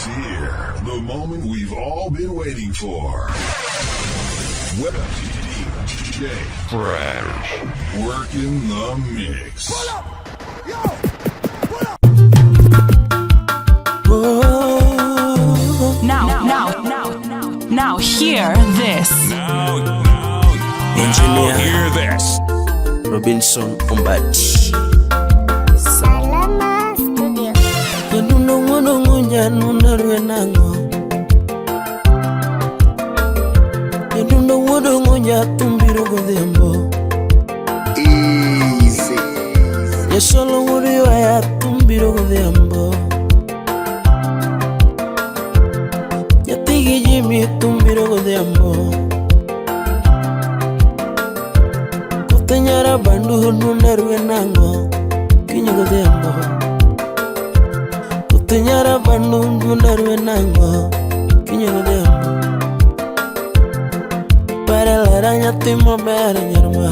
It's here. The moment we've all been waiting for. Web DJ Fresh. Working the mix. Now, now, now, now, hear this. Now, now, Engineer. hear this. Robinson Ombati. Salama Studio. Nyadundo ng'ono nyanuna rwe nang'o. Nyadundo wuodo nyathum biro godhiambo. Easy. Nyasolo wuod ywaya thum biro godhiambo. Nyathi gi Jimmy thum biro godhiambo. Kothe nyara bandu nuna rwe nang'o kinyo godhiambo. Kothe nyara bandu nuna rwe nang'o kinyo godhiambo. Pare lera nyathi maber nyarma.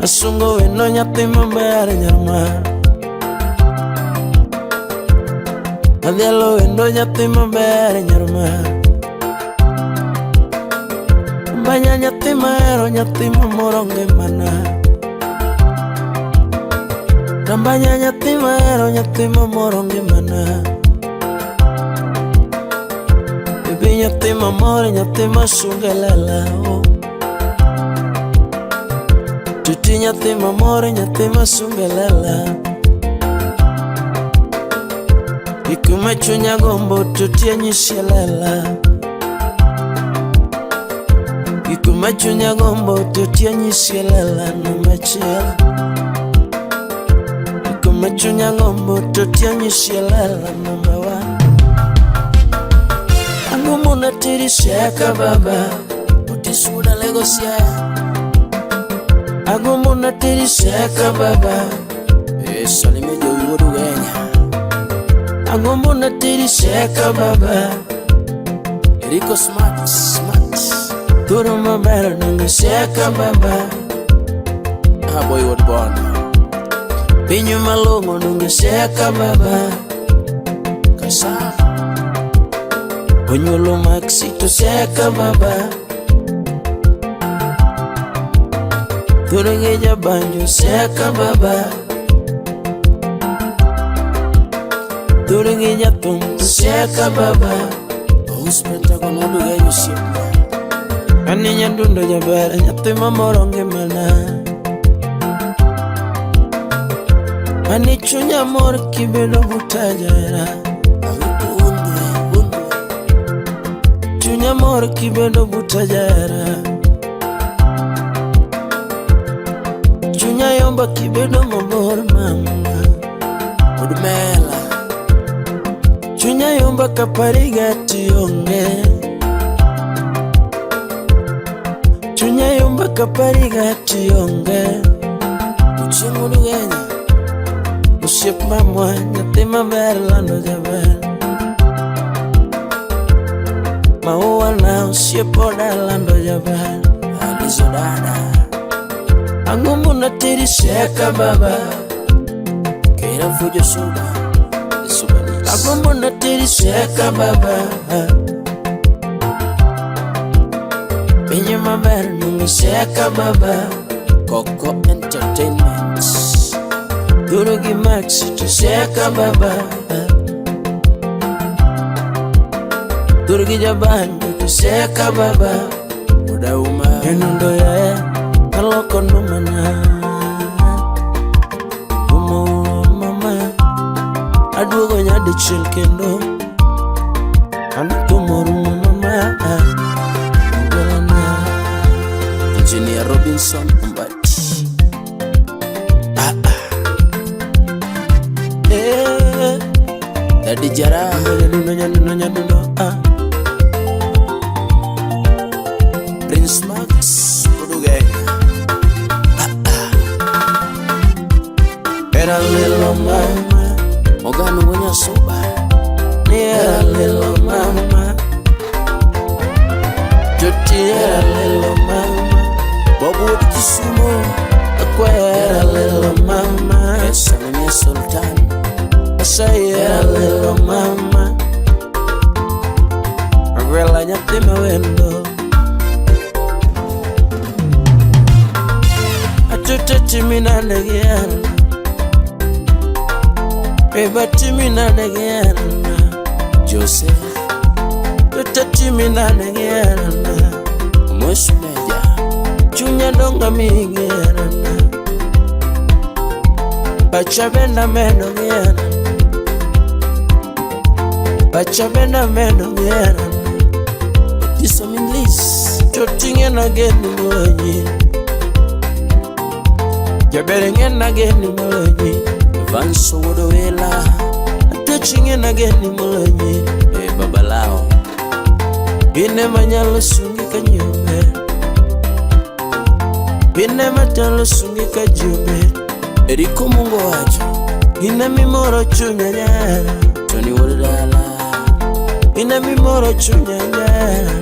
Asungo weno nyathi maber nyarma. Adhialo wendo nyathi maber nyarma. Banya nyathi mahero nyathi mamoro ngimana. Rambanya nyathi mahero nyathi mamoro ngimana. Baby nyathi mamoro nyathi masunge lela oh. Tuti nyathi mamoro nyathi masunge lela. Ikuma chunya gombo tuti anyisi lela. Ikuma chunya gombo tuti anyisi lela namba achiel. Ikuma chunya gombo tuti anyisi lela namba one. Ang'o mona teri siaka baba Otisuda lego siaya. Ang'o mona teri siaka baba Salimia jowi wuod Ugenya. Ang'o mona teri siaka baba Eriko smart smart. Thuolo maber donge siaka baba Aboy wuod Bondo. Pinyu malong'o donge siaka baba Kasa Onyuolo Maxi to siaka baba Thuolo gi jabanjo siaka baba Thuolo gi jathum to siaka baba Ous Pentagon wuod Ugenya osiepna. Ani nyadundo jaber nyathi mamoro ngimana. Ani chunya mor kibedo buta jahera. Chunya mor kibedo buta jahera. Chunya yomba kibedo mabor mama. Wuod Mela. Chunya yomba kapariga tionge. Chunya yomba kapariga tionge. Ochieng' wuod Ugenya. Osiep mamwa nyathi maber lando jaber. Maua na osiep oda lando jaber. Alizo dada. Ang'o mona teri siaka baba Kera fujo suba. Ang'o mona teri siaka baba Pinyo maber nunge siaka baba Coco Entertainment. Duro gi Maxi to siaka baba Duro gi jabanjo to siaka baba Odauma Enundo yae aloko ndumana. Umo mama aduogo nyadichiel kendo. An thumo rumo mama Ogolana. Engineer Robinson Ombati. Daddy Jara. Nyadundo nyadundo nyadundo ah. Prince Max wuod Ugenya. Era lilo mama Ogano wuod Nyasuba. Ni era lilo mama Joti era lilo mama Bob wuod Kisumo. Akwayo era lilo mama Salimia Sultan. Nyasaye hera lilo mama. Agwela nyathi mawendo. Atute timinane gi herana. Beba timinane gi herana. Joseph Tute timinane gi herana. Mosmeja Chunya donga mi gi herana. Pacha benda meno gi herana. Pacha benda meno gi herana. Otiso min Liz Toting'e nageni molonyi. Jaber ng'e nageni molonyi. Vanso Wuodowela Atwech ng'e nageni molonyi. E Babalao Gin ema nyalo sungi ka nyombe. Gin ema nyalo sungi ka jombe. Eriko Mungo wacho Gin emimoro chunya nyara. Tony Wuod Dala Gin emimoro chunya nyara.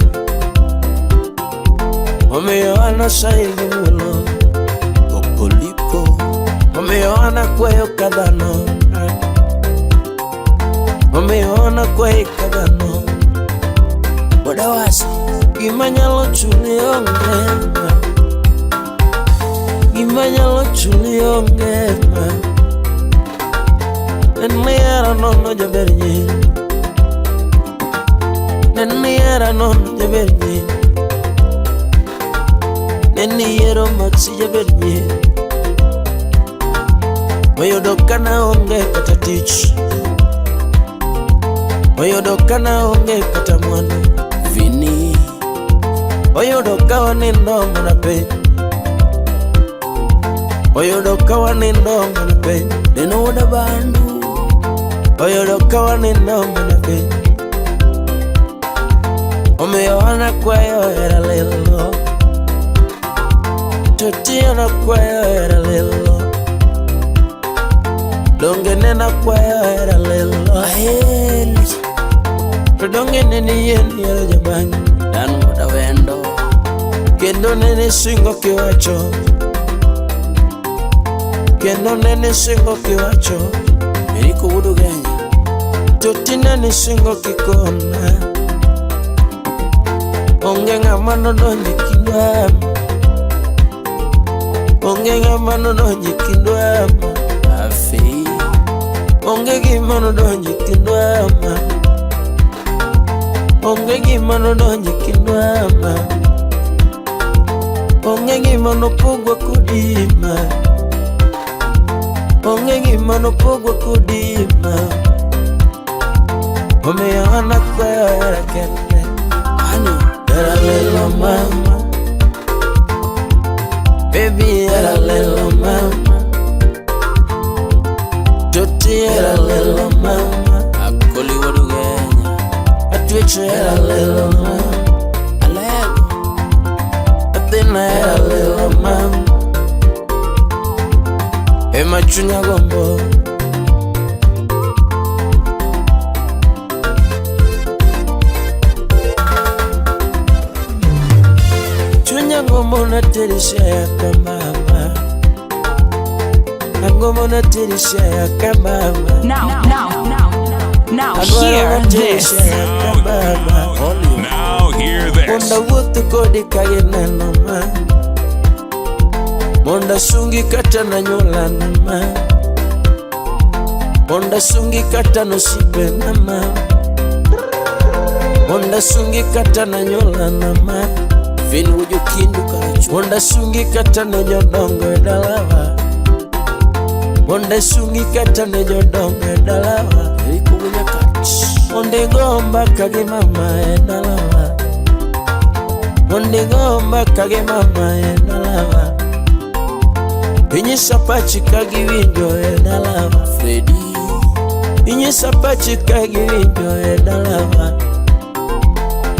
Omiyo an asayi gi muolo. Popolipo Omiyo an akwayo ka dhano. Omiyo an akwayi ka dhano. Bodawasi Gima nyalo chuli onge ma. Gima nyalo chuli onge ma. En ni hera nono jaber nyi. En ni hera nono jaber nyi. En ni yiero maxi jaber nyi. Oyudo kana onge kata tich. Oyudo kana onge kata mwandu. Vini Oyudo ka wanindo mana piny. Oyudo ka wanindo mana piny. Neno Wuod Abandu Oyudo ka wanindo mana piny. Omiyo an akwayo hera lilo. To tiyo nakwayo hera lilo. Donge ne nakwayo hera lilo. Aheri To donge ne niyie ni hero jabang'. Dan Wuod Awendo Kendo nene singo kiwacho. Kendo nene singo kiwacho. Eriko Wuod Ugenya To tinene singo kikona. Onge ng'ama nodonjo e kindwa. Onge ng'ama nodonjo e kindwa. Afi Onge gima nodonjo e kindwa. Onge gima nodonjo e kindwa. Onge gima nopogwa kodi ma. Onge gima nopogwa kodi ma. Omiyo an akwayo hera kende. Ani Hera lilo mama. Baby hera lilo mama. Toti hera lilo mama. Akoli Wuod Ugenya Atwecho hera lilo mama. Alego Athina hera lilo mama. Ema chunya gombo. Chunya gombo na terisha ya mama. Agombo na terisha ya mama. Now, now, now, now, hear Agombo na this. terisha ya mama. Now hear this. Mondo awuoth kodi ka gineno ma. Mondo asungi kata nanyuolana ma. Mondo asungi kata nosiepena ma. Mondo asungi kata nanyuolana ma. Vin Wuod Okindu Karachuonyo Mondo asungi kata ne jodongo e dalawa. Mondo asungi kata ne jodongo e dalawa. Eriko Wuod Nyakach Mondo igo mbaka gi mama e dalawa. Mondo igo mbaka gi mama e dalawa. Inyisa pachi ka giwinjo e dalawa. Fredi Inyisa pachi ka giwinjo e dalawa.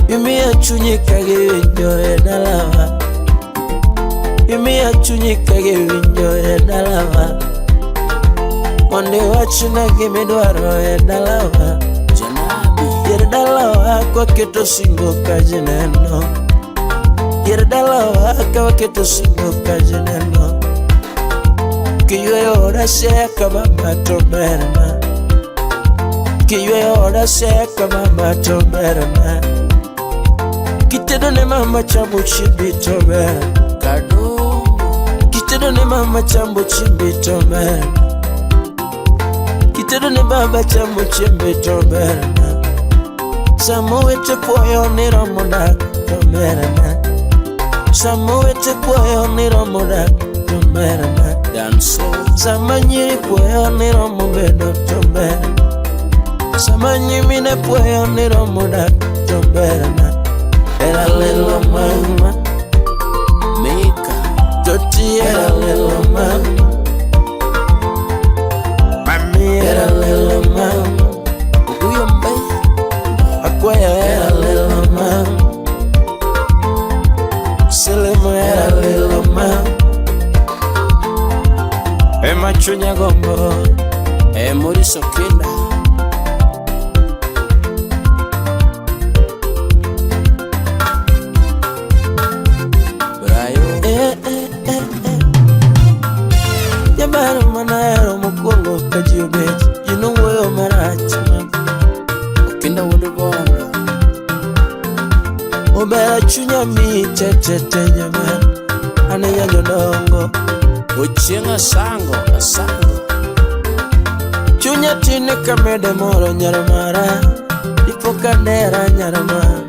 Imiya chunyi ka giwinjo e dalawa. Imiya chunyi ka giwinjo e dalawa. Mondo iwachna gimidwaro e dalawa. Janabi Dier dalawa kwaketo singo ka ji neno. Dier dalawa ka waketo singo ka ji neno. Kiyweyo oda siaya ka baba to berna. Kiyweyo oda seka mama to berna. Kitedo ne mama chambo chibi to berna. Kadongo. Kitedo ne mama chambo chimbi to berna. Kitedo ne baba chambo chimbi to berna. Sama owete puoyo ni romo dak to berna. Sama owete puoyo ni romo dak to berna. Danso. Sama nyiri puoyo ni romo bedo to berna. Sama nyimine puoyo ni romo dak to berna. Era lelo mama, Mika. toti era lelo mama, Mami era lelo mama, Oguyo mbe. akwaya era lelo mama, Selemo era lelo mama, ema chunya gombo. Maurice Okinda. Brayo. Eh, eh, eh, eh. Jaber manahero mokwongo ka ji obet, ji nowuoyo marach ma. Okinda wuod Bondo. Obera chunya mi te te te jaber, an e nyajodongo. Ochieng' Asango. Asango. Chunya tin kamede moro nyar mara, dipo ka dera nyar mara.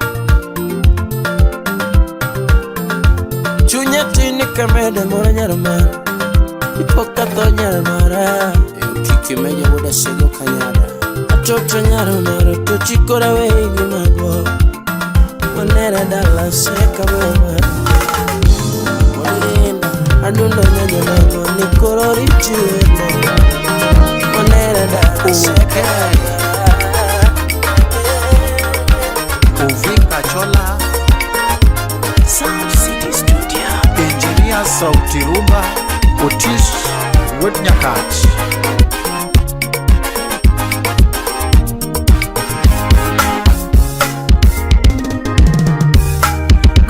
Chunya tin kamede moro nyar mara, dipo ka tho nyar mara. Okiki Meja wuod Asego Kanyada. Atoto nyar mara to chikora wegi mago, manera dala seka mama. Olinda. Adundo nyajodongo ni koro riti wendo, manera dala seka mama. Uvika Chola Sound City Studio. Engineer Sauti Rumba Otis Wuod Nyakach.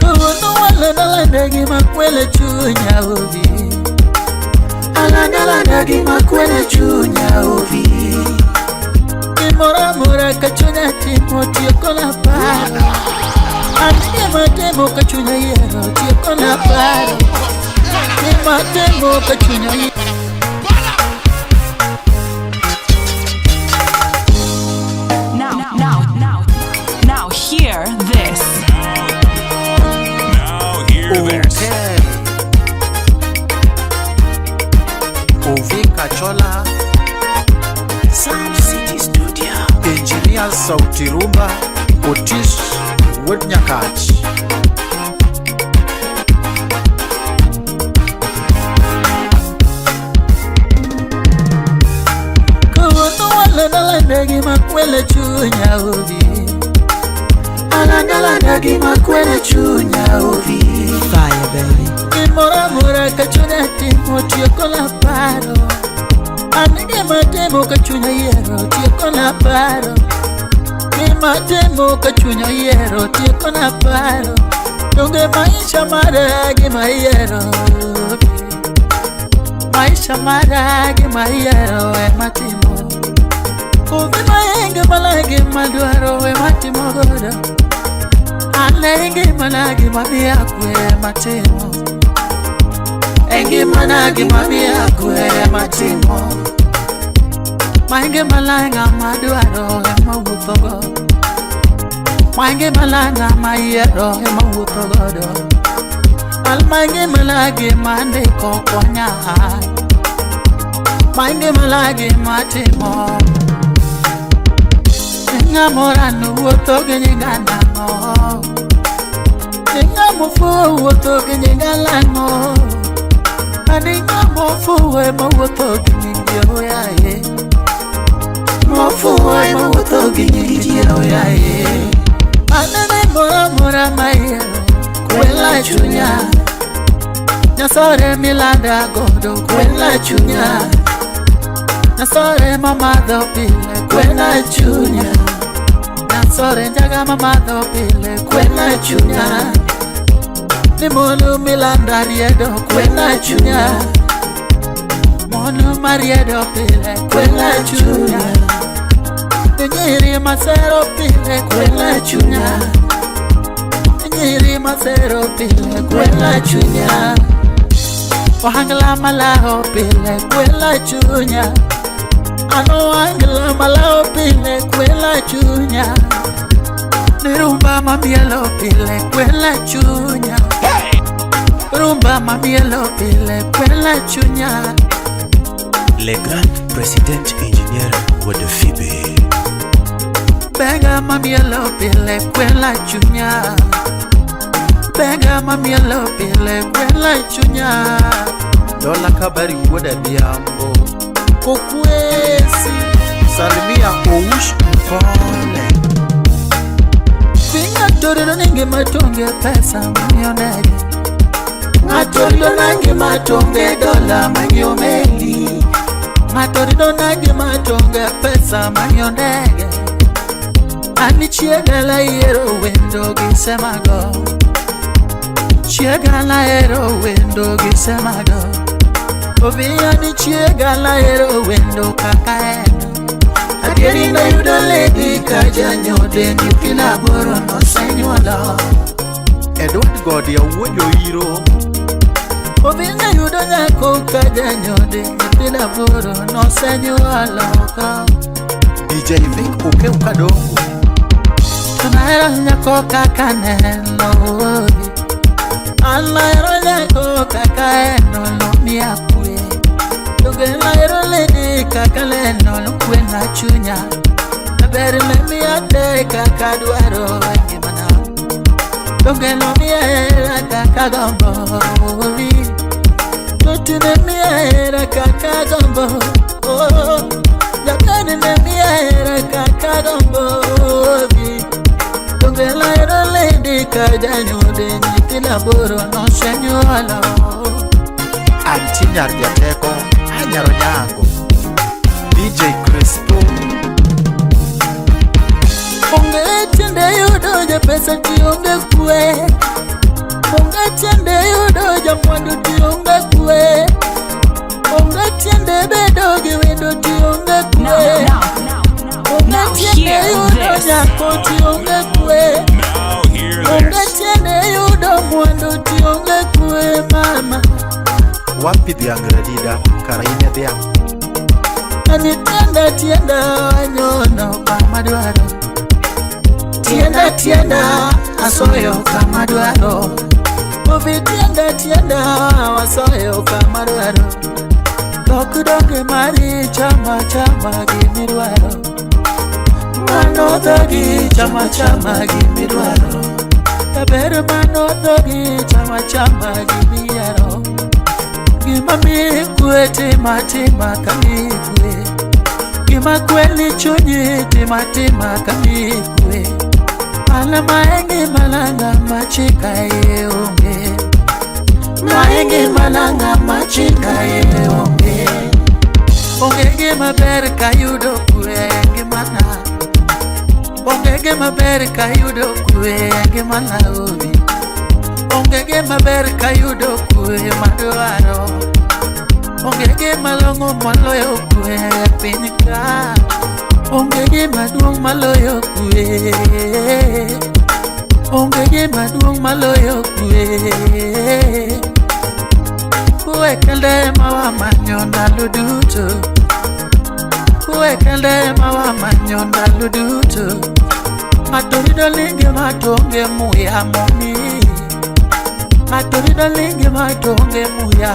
Kawuono walandalanda gi makwele chunya ovi. Alandalanda gi makwele chunya ovi. Gimoro amora ka chunya timo tieko na paro. An gima timo ka chunya yiero tieko na paro. Gima timo ka chunya yiero. Now, now, now, now, hear this. Now hear this. Okay. Uvika Chola Sound City Studio. Engineer Sauti Rumba Otis Wuod Nyakach. Kawuono walandalanda gi makwele chunya ovi. Alandalanda gi makwele chunya ovi. Fire baby. Gimoro amora ka chunya timo tieko na paro. An gima timo ka chunya yiero tieko na paro. Gima timo ka chunya yiero tieko na paro. Donge maisha mara gima yiero. Maisha mara gima yiero ema timo. Ovi maenge malage madwaro ema timo godo. An e ngimana gima miya kwe ema timo. E ngimana gima miya kwe ema timo. Maenge malanga madwaro ema wuothogo. Maenge malanga mayiero ema wuotho godo. Al maenge malagi mandiko konya. Maenge malagi matimo. Ng'amorano wuotho gi nyinga nang'o? Ng'amo fuwo wuotho gi nyinga lang'o? Ani ng'amo fuwo ema wuotho gi nying ji oyaye. Mofuwo ema wuotho gi nying ji oyaye. Anene moro amora mayiero kwela chunya. Nyasore milanda godo kwela chunya. Nyasore mamadho pile kwela chunya. Nyasore njaga mamadho pile kwela chunya. Ni monu milanda riedo kwela chunya. Monu mariedo pile kwela chunya. masero pile kwela chunya. Nyiri masero pile kwela chunya. Ohangla malao pile kwela chunya. Ano angla malao pile kwela chunya. Rumba mamielo pile kwela chunya. Rumba mamielo pile kwela chunya. Le grand président ingénieur Wadafibe. Benga mamielo pile kwela chunya. Benga mamielo pile kwela chunya. Dola Kabari wuod Adhiambo. Kokwesi. Salimia Oush Mpole. Ng'ato rido ni ngima to onge pesa mang'iewo ndege. Ng'ato rido na ngima to onge dola mang'iewo meli. Ng'ato rido na ngima to onge pesa mang'iewo ndege. An chiega lahero wendo gi semago. Chiega lahero wendo gi semago. Obi an chiega lahero wendo kaka en. Adieri nayudo lady ka janyode nyithindo aboro nosenyuolo. Edward Godi awuod Oiro. Obi nayudo nyako ka janyode nyithindo aboro nosenyuolo ko. DJ Vic Okew Kadongo. To nahero nyako kaka neno Obi. An nahero nyako kaka en nomiya kwe. Donge nahero lady kaka neno kwena chunya. Ber ne miya te kaka dwaro e ngimana. Donge nomiya hera kaka gombo Obi. Toti ne miya hera kaka gombo. Oh, jaber ne miya hera kaka gombo Obi. Donge nahero lady ka janyode nyithindo aboro nosenyuolo. Anti nyar jateko anyaro nyango. DJ Crispo. Onge tiende yudo japesa to onge kwe. Onge tiende yudo jamwandu to onge kwe. Onge tiende bedo gi wendo to onge kwe. Now, Onge now tiende hear yudo this. nyako to onge kwe. Now hear Onge this. tiende yudo mwandu to onge kwe mama. Wapi dhiang' Radida kara in e dhiang'. Ani tienda tienda anyono kama dwaro. Tienda tienda asoyo kama dwaro. Obi tienda tienda wasoyo kama dwaro. Dhok donge mari chama chama gimidwaro. Mano dhogi chama chama gimidwaro. Jaber mano dhogi chama chama gimiyiero. Gima miyi kwe tima tima kamiyi kwe. Gima kweli chunyi tima tima kamiyi kwe. Ala maengi malanga machika ye onge. Maengi malanga machika ye onge. Onge gima ber kayudo kwe e ngimana. Onge gima ber kayudo kwe e ngimana obi. Onge gima ber kayudo kwe madwaro. Onge gima long'o maloyo kwe e piny ka. Onge gima duong' maloyo kwe. Onge gima duong' maloyo kwe. Kwe kende ema wamanyo ndalo duto. Kwe kende ema wamanyo ndalo duto. Ng'ato rido ni ngima to onge muya momiyi. Ng'ato rido ni ngima to onge muya.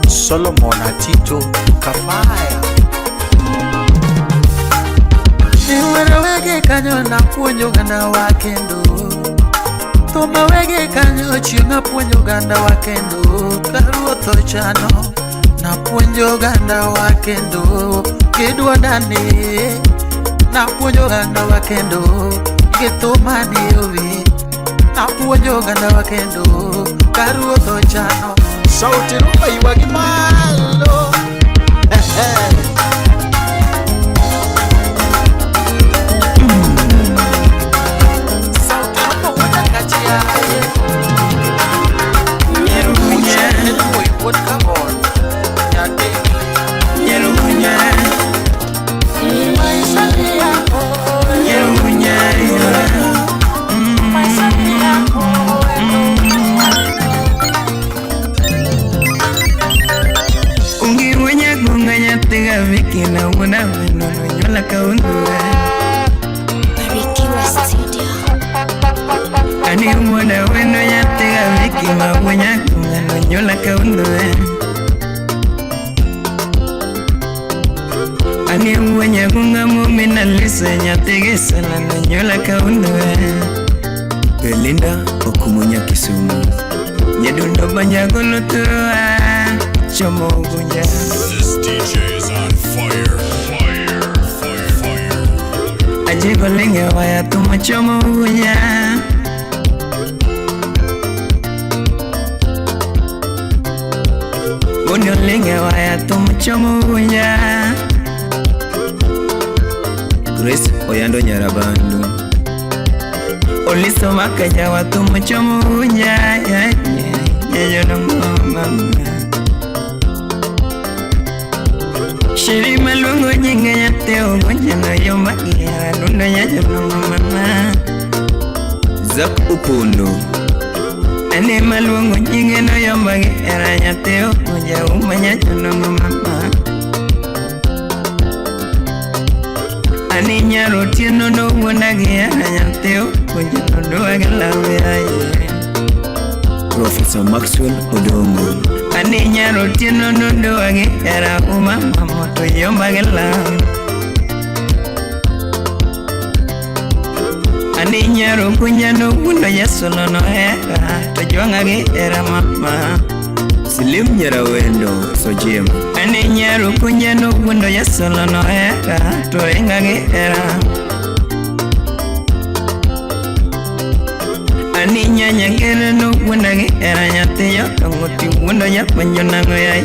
Solomon Atito Kafaya. Iwero wege kanyo napuonjo oganda wa kendo. Thuma wege kanyo chieng' apuonjo oganda wa kendo. Ka ruoth ochano napuonjo oganda wa kendo. Gi duondani napuonjo oganda wa kendo. Gi thumani owi napuonjo oganda wa kendo. Ka ruoth ochano. Sauti rumba ywagi malo. Sauti rumba wuod Akachiaye. Ochieng' Moi wuod Kagondo. Nyadegi. Maisha ni yako. nyola kawuono Anie wuo nyagunga momina Lisa nyathi gi salano nyola kawuono Belinda Okumu nya Kisumu. Nyadundo banyagolo thurwa chomo Ugunja. This DJ is on fire. Fire, fire, fire. Ajego lenge waya thum chomo Ugunja. Bonyo lenge waya thum chomo Ugunja. Grace Oyando Nyarabandu. Oliso makaja wa thum chomo Ugunja. Nyajodongo mama. Shiri maluongo nyinge nyathi Ugunja no yo magera dundo nyajodongo mama. Zack Opondo. Ane maluongo nyinge no yo magera nyathi Ugunja uma nyajodongo mama. Ani nyaro otieno nowuonda gi hera nyathi Ugunja noduwa gi lawe aye. Professor Maxwell Odongo. Ani nyaro otieno noduwa gi hera uma mama to yomba gi lawe. Ani nyaro Ugunja nowuondo jasolo nohera to jwang'a gi hera mama. Slim Nyarawendo Sojim. Ani nyaro Ugunja nowuondo jasolo nohera to ringa gi hera. Ani nyanya ngere nowuonda gi hera nyathi jodongo tiwuondo japuonjo nang'o yaye.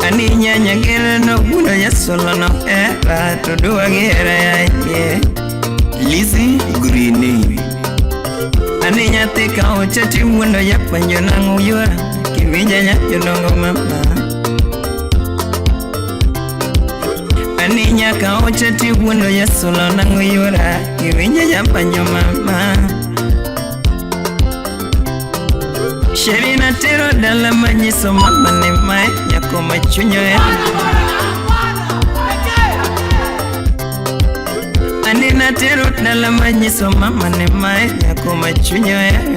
Ani nyanya ngere nowuondo jasolo nohera to duwa gi hera yaye. Lizzy Greeny. Ani nyathi ka ocha tiwuondo japuonjo nang'o yuora kiwinja nyajodongo mama. Ani nyaka ocha tiwuondo jasolo nang'o yuora kiwinja japuonjo mama. Sheri natero dala manyiso mama ni mae nyako machuny ohero. Ani natero dala manyiso mama ni mae nyako machuny ohero.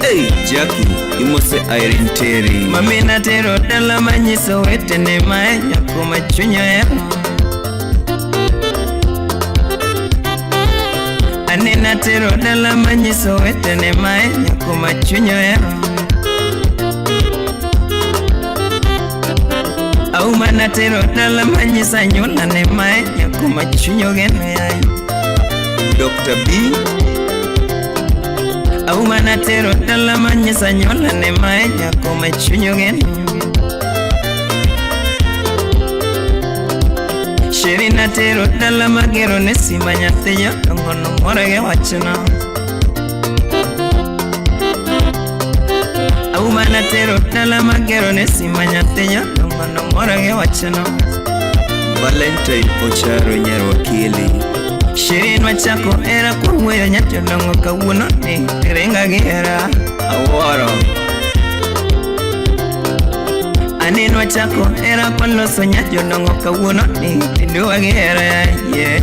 Hey Jackie, imose Irene Terry. Mami natero dala manyiso wetene mae nyako machuny ohero. Ani natero dala manyiso wetene mae nyako machuny ohero. Auma natero dala manyiso anyuola ne mae nyako machuny ogeno yaye. Dr. B. Auma natero dala manyiso anyuola ne mae nyako machuny ogeno. Sheri natero dala magero ne simba nyathi jodongo nomor gi wachno. Auma natero dala magero ne simba nyathi jodongo nomor gi wachno. Valentine Ocharo Nyarwakili. Sheri nwachako hera kwawuoyo nyajodongo kawuono ni ringa gi hera. Awuoro. Ani nwachako hera kwaloso nyajodongo kawuono ni tiduwa gi hera yaye.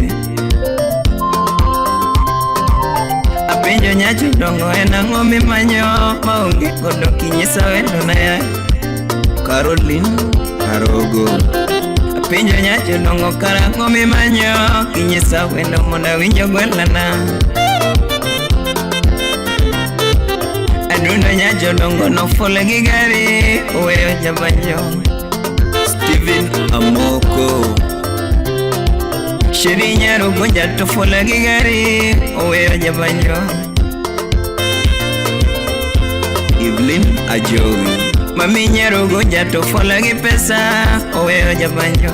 Apenjo nyajodongo en ang'o mimanyo maonge godo kinyisa wendona yaye. Caroline Karogo. Apenjo nyajodongo kara ang'o mimanyo kinyisa wendo mondo awinj ogwelana. Adundo nyajodongo nofule gi gari oweyo jabanjo. Steven Amoko. Sheri nyaro Ugunja tofule gi gari oweyo jabanjo. Evelyn Ajowi. Mami nyaro Ugunja tofule gi pesa oweyo jabanjo.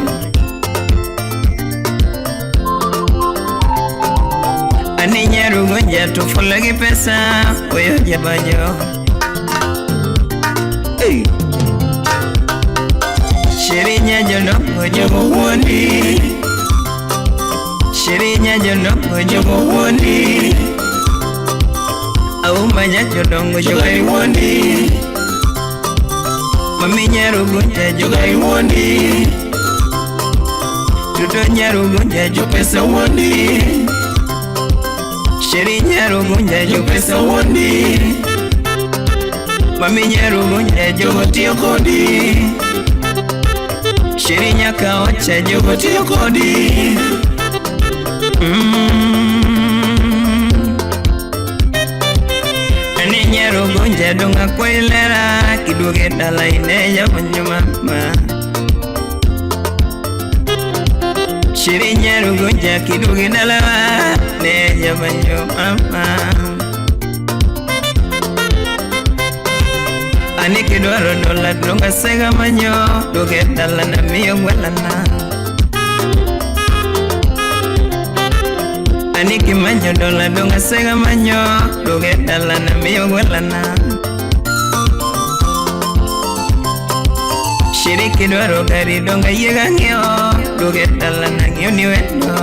Ani nyaro Ugunja tofule gi pesa oweyo jabanjo. Hey. Sheri nyajodongo jogo wuondi. Sheri nyajodongo jogo wuondi. Auma nyajodongo jogo wuondi. Mami nyaro Ugunja jogo wuondi. Tuto nyaro Ugunja jopesa wuondi. Sheri nyarugunja jopesa wuondi. Mami nyarugunja jogo tiyo kodi. Sheri nyaka ocha jogo tiyo kodi. Ani nyarugunja donga kwailera kiduoge dala ine jamanyo mama. Sheri nyarugunja kiduoge dala ne jamanyo mama. Ani kidwaro dola donga sega manyo duoge dala na miyo gwelana. Ani kimanyo dola donga sega manyo duoge dala na miyo gwelana. Sheri kidwaro gari donga yiega ng'iewo duoge dala na ng'iewo ni wendo.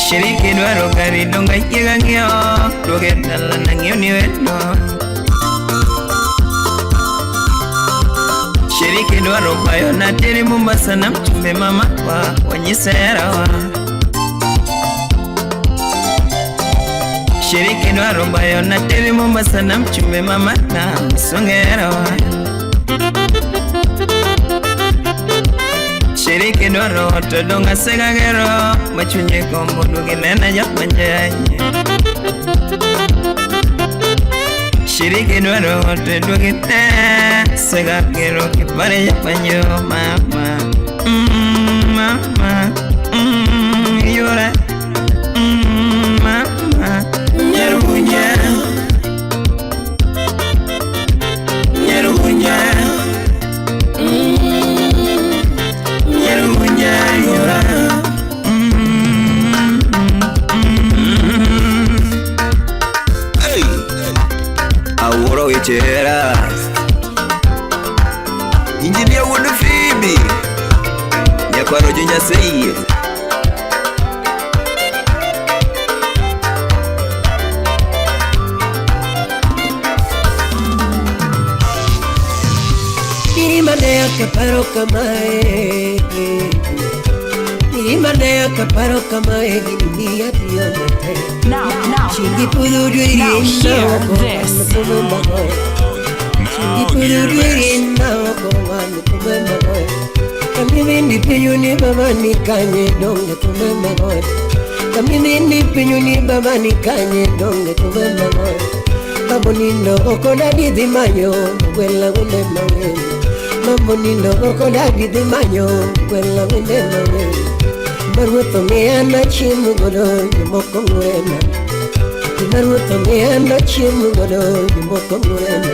Sheri kidwaro gari donga yiega ng'iewo duoge dala na ng'iewo ni wendo. Sheri kidwaro bayo na teri Mombasa na mchumbe mama wa wanyise herawa. Sheri kidwaro bayo na teri Mombasa na mchumbe mama na msonge herawa. Sheri kidwaro to donga sega gero machunye kombo duoge nena jamanjanye. Sheri kidwaro to duoge ne sega gero kipare jamanyo mama. Mama, yora, mama. Nyarugunja, nyarugunja, nyarugunja yora. Hey! Awuoro weche hera. Injinia wuod Fibi. Nyakwaro jo Nyasaye. Irimane akaparo kamae, irimane akaparo kamae, ginunia tiyo mate. Now, now, Shingi puduru now irina hear oko this. Shingi puduru irina oko wanu kumemba. Kamimi pinyuni baba ni kanye donge kumemba. Kamimi pinyuni baba ni kanye donge kumemba. Mambo nindo oko dadi dhi manyo gwela wende mang'eny. Mambo nindo oko dadi dhi manyo gwela wende mang'eny. Maruoth omiya nachiemo godo jomoko ng'urena. Maruoth omiya nachiemo godo jomoko ng'urena.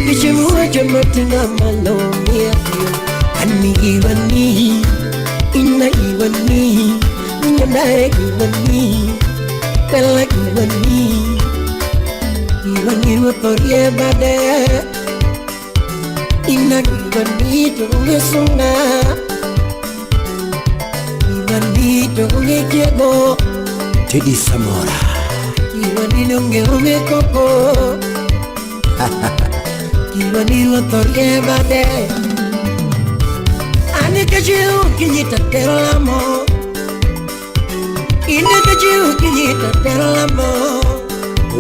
Weche muwacho moting'a malo miya tiyo. An giwani, ina giwani, nyandare giwani, pela giwani. Giwani ruoth orie bade, ina giwani to onge sunga. Giwani to onge kiego, Teddy Samora. giwani donge onge koko. Giwani ruoth orie bade. An kachiw okinyi tatero lamo, in kachiw okinyi tatero lamo.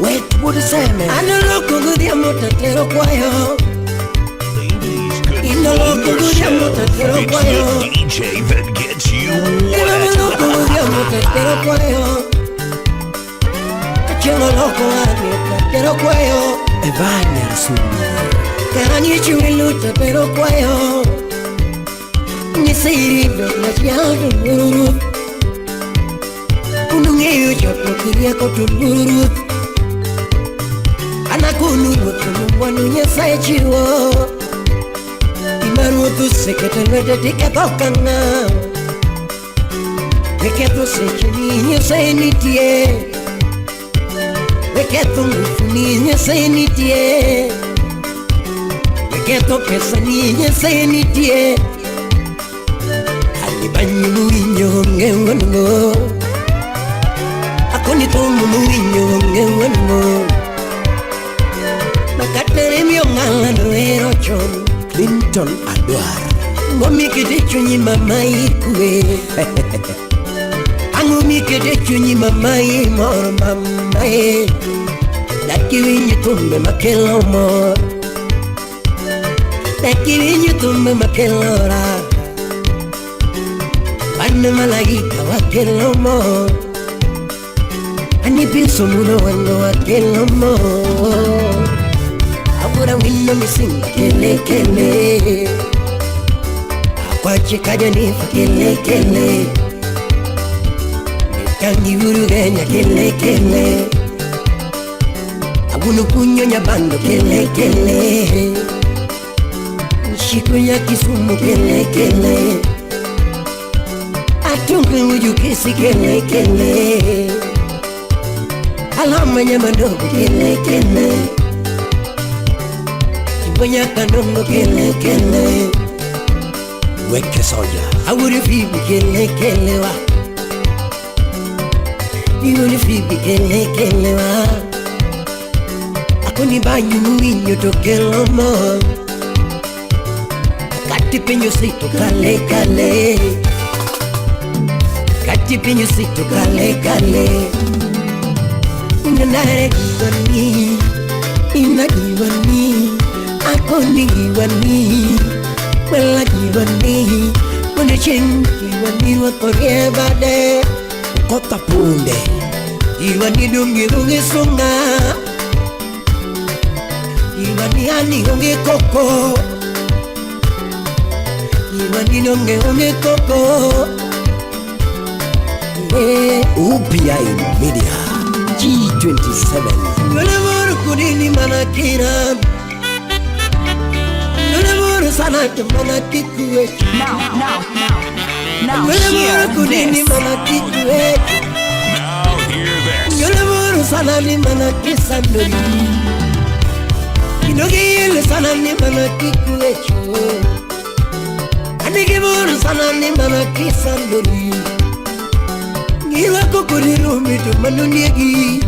Wet wuod Seme. An oloko godhiambo tatero kwayo, in oloko godhiambo tatero It's kwayo. the DJ that gets you In wet. oloko godhiambo tatero kwayo, achieng' oloko wang'e tatero kwayo. Evan Sumi. Kang'icho welo tatero kwayo, nyisirido machiel to luoro ruoth. Unung'eyo chokruok gi rieko to luoro ruoth. An akonu ruoth kuom mwandu Nyasaye chiwo. Gima ruoth oseketo e lwete tiketho ka ng'a. Weketho secheni Nyasaye nitie. Weketho ngufuni Nyasaye nitie. Weketho pesani Nyasaye nitie. Ali banyu muwinjo onge wuon-go. Akoni thum muwinjo onge wuon-go. Makatere miyo ng'alano ero chon. Clinton Adwar. Ngomi kete chunyi mama ikwe. Ang'o mikete chunyi mamae mor mamae. Dak iwinj thumbe makelo mor. Dak iwinj thumbe makelo raha. Wan malaika wakelo mor. Ani piso muno wango wakelo mor. Awuora wino misinga kele kele. Akwache kaja nifa kele kele. Tangi urugenya kele kele. Aguno kunyo nyabando kele kele. Shiko ya Kisumu kele kele. Atunge ujukisi kele kele. Alama nyamandogo kele kele. Chibonya kanongo kele kele. Weke soja. Awuri fibi kele kele wa. Iwuri fibi kele kele wa. Akoni banyu muwinyo to kelo mo. Kati penyo sito kale kale. Kati penyo sito kale kale. Unanare giwani. Ina giwani. Akoni giwani. Wela giwani. Wene cheng giwani wakorie bade. Kota punde. Giwani dungi dungi sunga. Giwani ani onge koko. Giwani donge onge koko. UPI Media G27. Yole kudini manakira. Yole sana manakikuwe. Now, now, now, now hear kudini this. Manakikuwe. Now hear this. Yole sana ni manakisandori. Inogile sana ni manakikuwe. Anigiburu sana ni manakisandori. Ngiwa kukurirumi to manoniegi.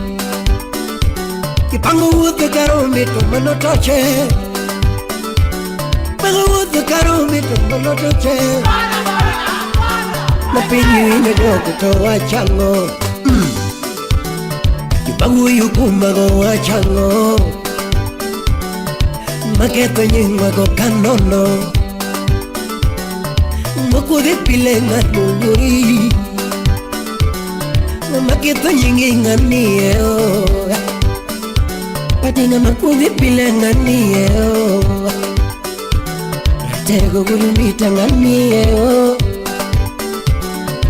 Kipango wuotho karombe to mano toche. Pango wuotho karombe to mano toche. Mapinyi winyo jogo to wachango. Kipango yukumago wachango. Maketho nyingwago kanono. Mokudhi pile ng'ato luori. Maketho nyingi ng'anie o. Patinga makudhi pile ng'anie o. Ratego gulumita ng'anie o.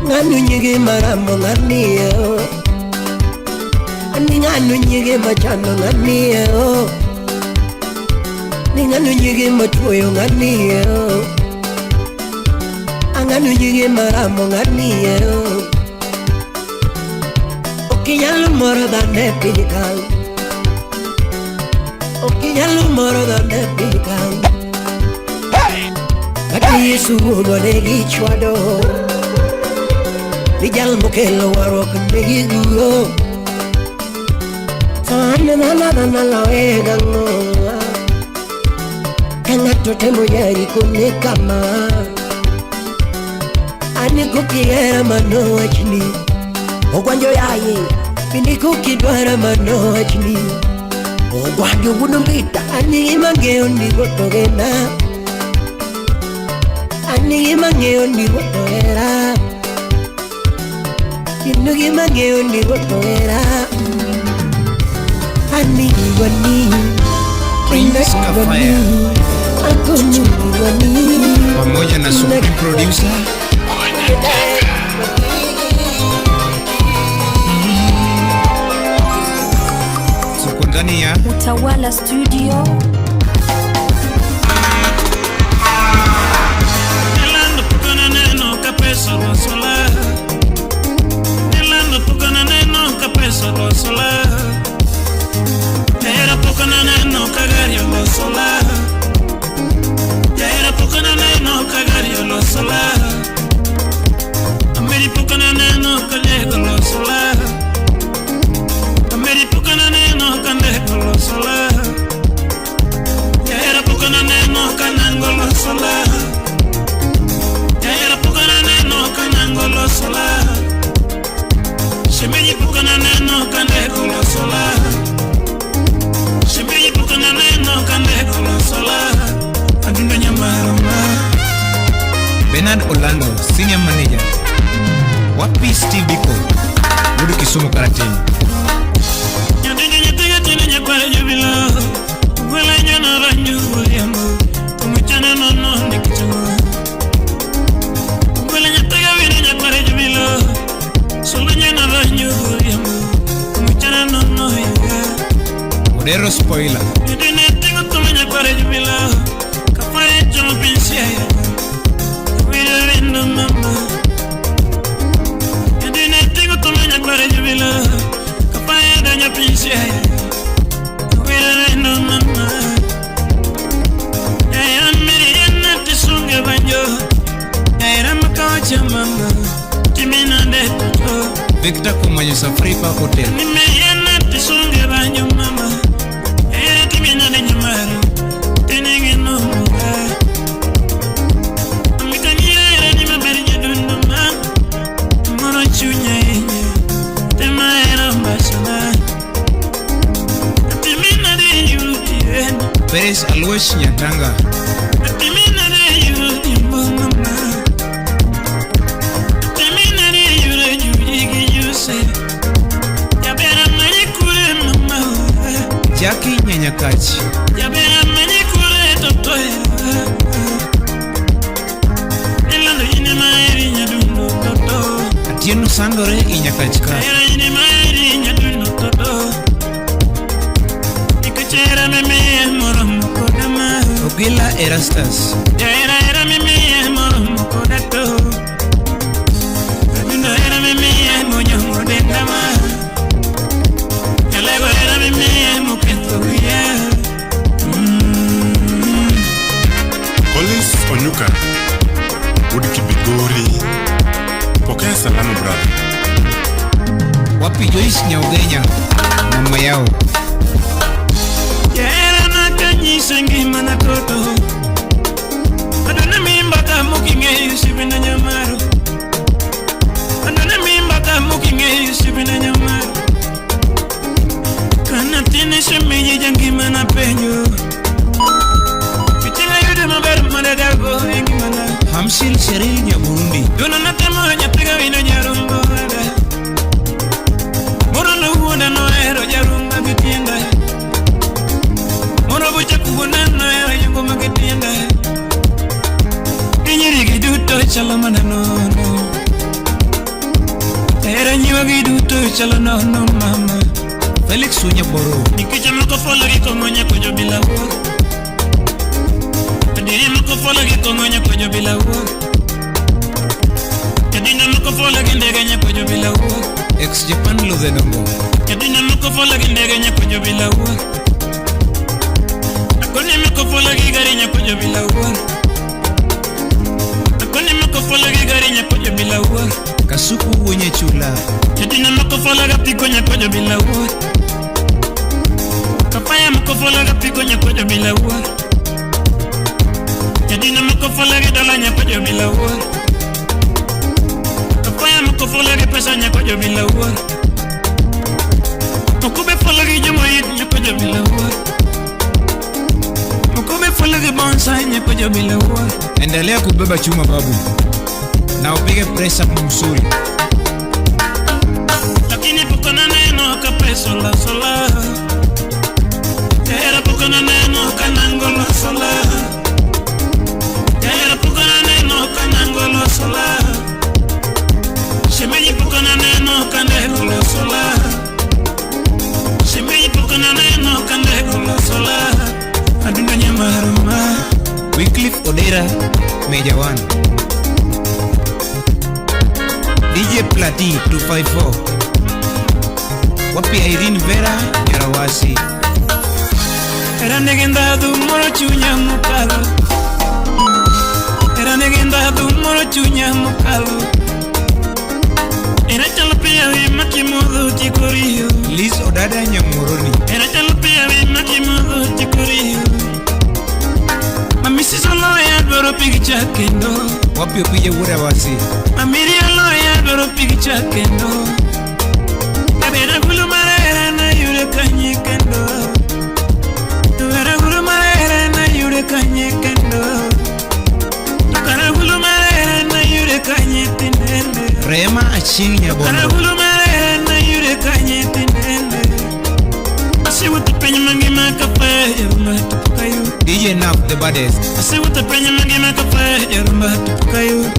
Ng'ano nyingi maramo ng'anie o. Ani ng'ano nyingi machano ng'anie o. Ni ng'ano nyingi matuoyo ng'anie o. Ang'ano nyingi maramo ng'anie o. Okinyalo moro dhano e piny ka. Okinyalo moro dhano e piny ka. Kata Yesu wuonwa ne gichwado. Ni jal mokelo warruok ne giguro. To an dhano dhano loye gang'o. Ka ng'ato temo yari kone kama. An kokihera mano wachni. Ogwanjo yaye. Bende kokidwara mano wachni. Ogwanjo wuon Mbita. An gima ng'eyo ni ruoth ogena. An gima ng'eyo ni ruoth ohera. Kendo gima ng'eyo ni ruoth ohera. An giwani. Prince Kafaya Akoni giwani. Pamoja na Supreme Producer. Tuko ndani ya Utawala Studio. Nilando pukana neno kapeso rosola. Nilando pukana neno kapeso rosola. Era pukana neno kagario rosola. Era pukana neno kagario rosola. Ameri pukana neno kalego rosola. Ameri pukana neno kandego rosola. Era pukana neno kanango rosola. Era pukana neno kanango rosola. Bernard Orlando, Senior Manager. Wapi Steve Biko, Wuod Kisumu Karateng. Odero Spoiler. Victor Kumanyo Safari Park Hotel. Perez Alwesh Nyatanga. Jackie Nyanyakachi. Atieno Sandore Inyakachka. Ogila Erastus. Collins Onyuka, Wuod Kibigori, pokea salamu brother. Wapi Joyce Nyaugenya, mama yao. Hamsil Sheril Nyaburundi. Felix Unyaboro. Ex Japan Ludhenongo. Kasuku wenye chula. Endelea kubeba chuma babu, na upige press up mzuri. Lakini pokona neno ka peso la sola. Era pokona neno kanango la sola. Era pokona neno kanango la sola. Shemeji pokona neno kandego la sola. Shemeji pokona neno kandego la sola. Adunda nyamaruma. Wycliffe Odera, Major 1. DJ Plati 254. Wapi Irene Vera Nyarawasi. Era negenda du moro chunya mukalo. Era negenda du moro chunya mukalo. Era chalopia vi makimodo chikorio. Liz Odada Nyamuroni. Era chalopia vi makimodo chikorio. Mami si solo ya dwaro picture kendo. Wapi opije wuda wasi. Mami solo ya dwaro picture kendo. Kabera gulu marera na yure kanye kendo. Kabera gulu marera na yure kanye kendo. Kabera gulu marera Rema Achieng' Nyabondo. Agulu mar hera nayude kanye tinende. Asewuotho piny mangima kafayo jarumba to pok ayudo. DJ Naf the baddest. Asewuotho piny mangima kafayo jarumba to pok ayudo.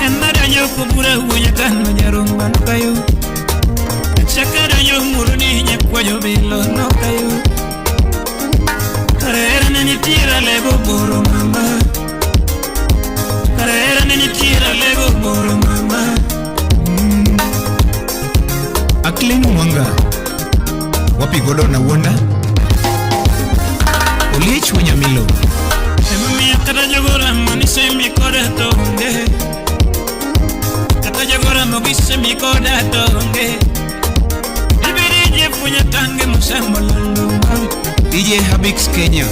En adonjo kobura wuo nyakano jarumba nokayudo. Achako adonjo Muhoroni nyakwa jobilo nokayudo. Kare hera ne nitiere alego boro mama. Kare hera ne nitiere alego boro mama. Aklin Mwanga. Wapi Gordon Awuonda. Oliech Wanyamilo. Emomiyo kata jogoramo ni sembi koda to onge. Kata jogoramo gi sembi koda to onge. Ibiri jefunya tange mosembo lando mam. DJ Habix Kenya.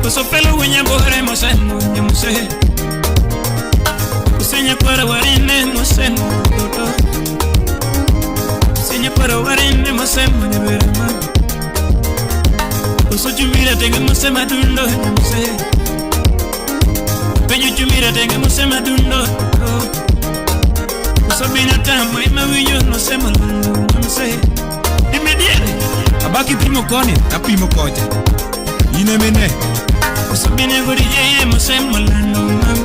Koso pelo winya bore mosembo nyamuse. Kusenya kwara warine mosembo toto. Kusenya kwara warine mosembo nyaberema. Koso chumira tenge mosema dundo nyamuse. Penyo chumira tenge mosema dundo. Koso binadamu ema winyo nosemo lando nyamuse. Dimediere. Abaki pimo koni, apimo kocha. Ine mene. Koso bine gorije mosemo lando mam.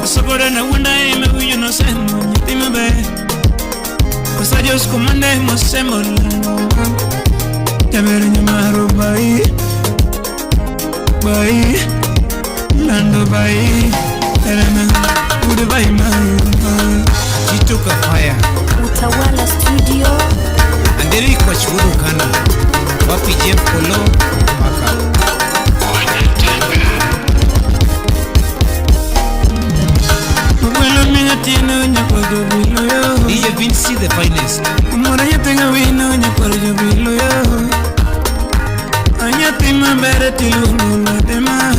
Koso gora na wunda ema winyo nosemo nyathi maber. Koso jos komande mosemo lando mam. Jaber nyamaro bai. Bai. Lando bai. Erema ude bai mai. Chito Kafaya. Utawala Studio. Anderi kwa Churu Kana. Wapi Jeff Kolo Maka. Mwelo minga tieno nyakwa jobilo yo. DJ Vinci the finest. Umora nyatenga wino nyakwa jobilo yo. Anyathi mabere tiluongo nade ma.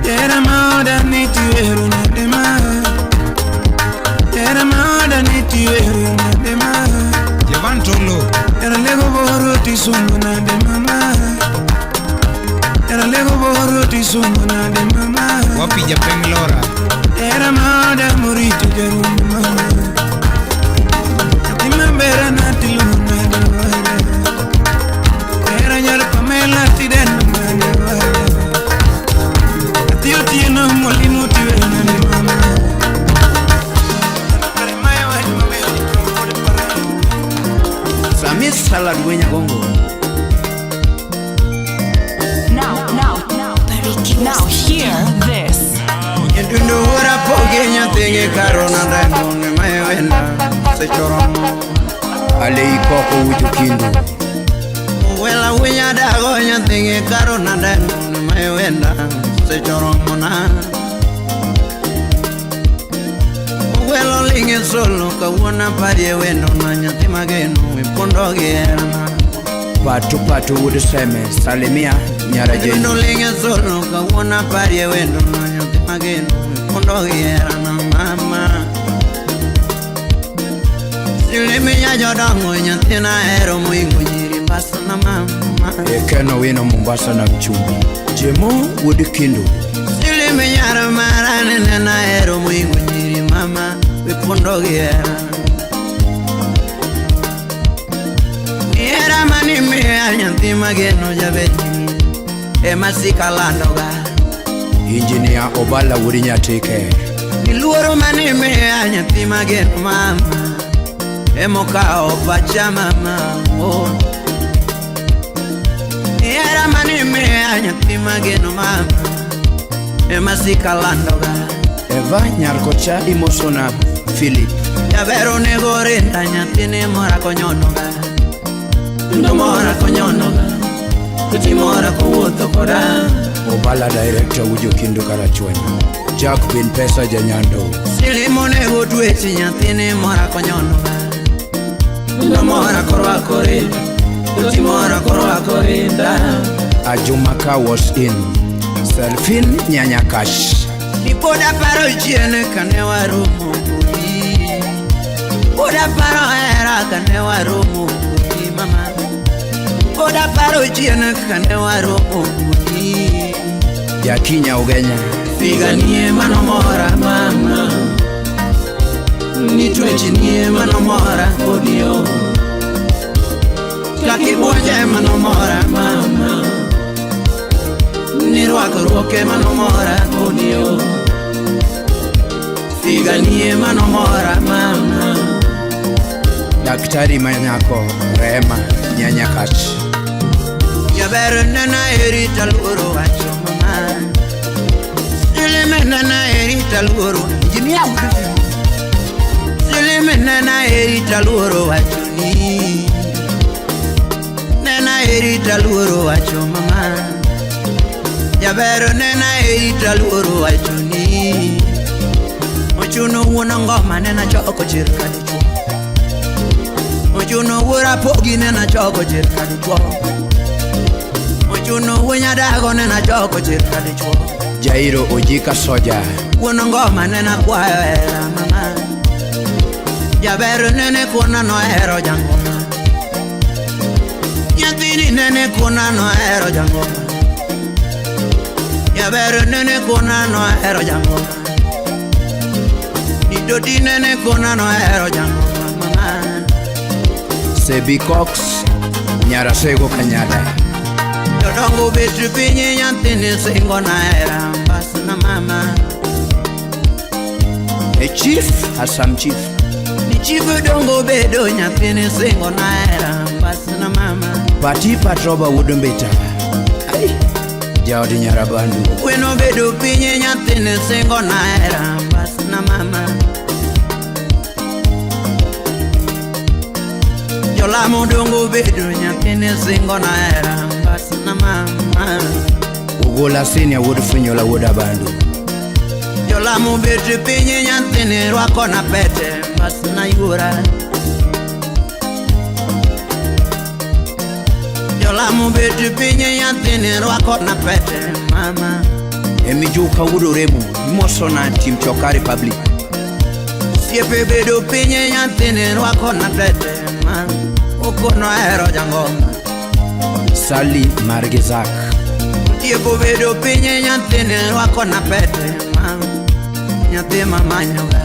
Jera maoda ni tiwero nade ma. Jera maoda ni tiwero nade ma. Javan Tolo. Era lego boro tisungo nade mama. Era lego boro tisungo nade mama. Wapi Japeng Lora. Era maoda morito jarumbe mama. Nyathi mabere na tiluongo nade wada. Era nyar Pamela tidendo nade wada. Nyathi otieno mwalimu tiwero nade mama. Samis Salad Wenyagongo. Now hear this. Ndundo wora poge nyathigi karona dano ne mewenda sechoro. Alei koko wujo kindu. Wela winya dago nyathigi karona dano ne mewenda sechoro mona. Welo linge solo kawuono parie wendo na nyathi mageno ipondo gi herana. Patu patu wuod Seme, salimia nyara Jane. Wendo linge solo kawuono parie wendo na nyathi mageno ipondo gi herana mama. Silimi jodongo nyathina hero moingo nyiri mbasa na mama. Ekeno wino Mombasa na mchumbi. Jemo wuod Kindu. Silimi nyara mara nena hero moingo nyiri mama ipondo gi hera. Hera mani miya nyathi mageno jabetni ema sikalandoga. Engineer Obala wuod Nyatike. Niluoro mani miya nyathi mageno mama emokawo pacha mama oh. Hera mani miya nyathi mageno mama ema sikalandoga. Eva Nyarkocha imosona Philip. Jaber onego rinda nyathini mora konyonoga. Ndo mora konyonoga. Tuti mora kowuotho koda. Obala director wujo Kindu Karachuonyo. Jack bin Pesa Janyando. Silimo onego twechi nyathini mora konyonoga. Ndo mora korwako rinda. Tuti mora korwako rinda. Ajumaka was in. Selfin Nyanyakash. Ni pod aparo chien kane waromo kodi. Pod aparo hera kane waromo kodi mama. Pod aparo chien kane waromo kodi. Jakinya Ugenya. Piganie mano mora mama. Ni twechni manomora kodi o. Kakibuonje manomora mama. Ni rwakruoke manomora kodi o. Figanie manomora mama. Daktari manyako Rehema Nyanyakach. Jaber nena eri taluoro wacho mama. Silime nena eri taluoro Injinia Silime nena eri taluoro wacho ni. Nena eri taluoro wacho mama. Jaber nena eri taluoro wacho ni. Ochuno wuon ngoma nena choko chir kadichuo. Ochuno wuora pogi nena choko chir kadichuo. Ochuno wuo nyadago nena choko chir kadichuo. Jairo Ojika Soja. Wuon ngoma nena kwayo hera mama. Jaber nene kona nohero jangoma. Nyathini nene kona nohero jangoma. Jaber nene kona nohero jangoma. Didodi nene kona nohero jangoma mama. Sebi Cox Nyarasego Kanyada. Jodongo bet piny nyathini singo na hera mbasna mama. E chief Asam chief. Ni chief dongo bedo nyathini singo na hera mbasna mama. Pati Patroba wuod Mbita. Ai, jaod Nyarabandu. Kweno bedo piny nyathini singo na hera mbasna mama. Jolamo dongo bedo nyathini singo na hera mbasna mama. Ogola Senior wuod Funyola wuod Abandu. Jolamo bet piny nyathini rwako na pete mbasna yuora. Jolamo bet piny nyathini rwako na pete mama. Emijuka wuod Oremo imosona tim Choka Republic. Siepe bedo piny nyathini rwako na pete mama. Okono hero jangoma. Sally Margizak. Otieko bedo piny nyathini rwako na pete mama. Nyathi mamanyo ga.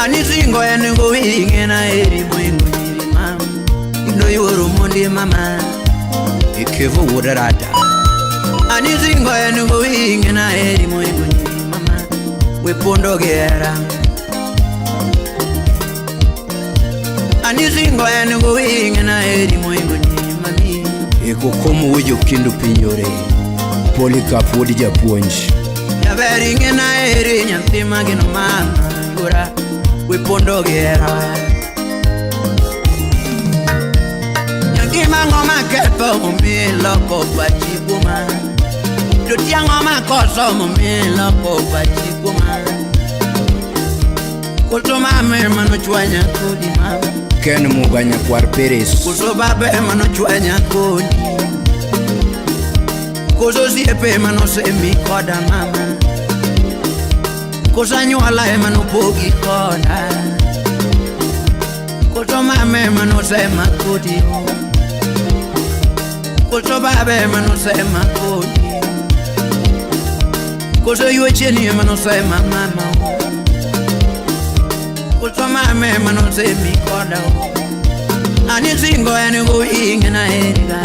Ani singo en gowi ing'ena eri moingo nyiri mama. Ino yuoro mondi mama. Ikevo wuod Rada. Ani singo en gowi ing'ena eri moingo nyiri mama. We pondo gi hera. Ani singo en gowi ing'ena eri moingo nyiri mami. Eko komo wuod Jokindu Pinyore. Polycarp wuod Japuonj. Jaber ing'ena eri nyathi mageno mama yuora. We pondo gi hera. Nyangima ng'oma ketho momiyo iloko pachi kuoma. To tiang'o makoso momiyo iloko pachi kuoma. Koso mama ema nochwanya kodi mama. Ken Muga nyakwar Peres. Koso baba ema nochwanya kodi. Koso osiepe ema nosemi koda mama. Koso anyuola ema nopogi koda. Koso mama ema nosema kodi. Koso baba ema nosema kodi. Koso yuecheni ema nosema mama. Koso mama ema nosemi koda. Ani singo en gowi ing'ena eri ga.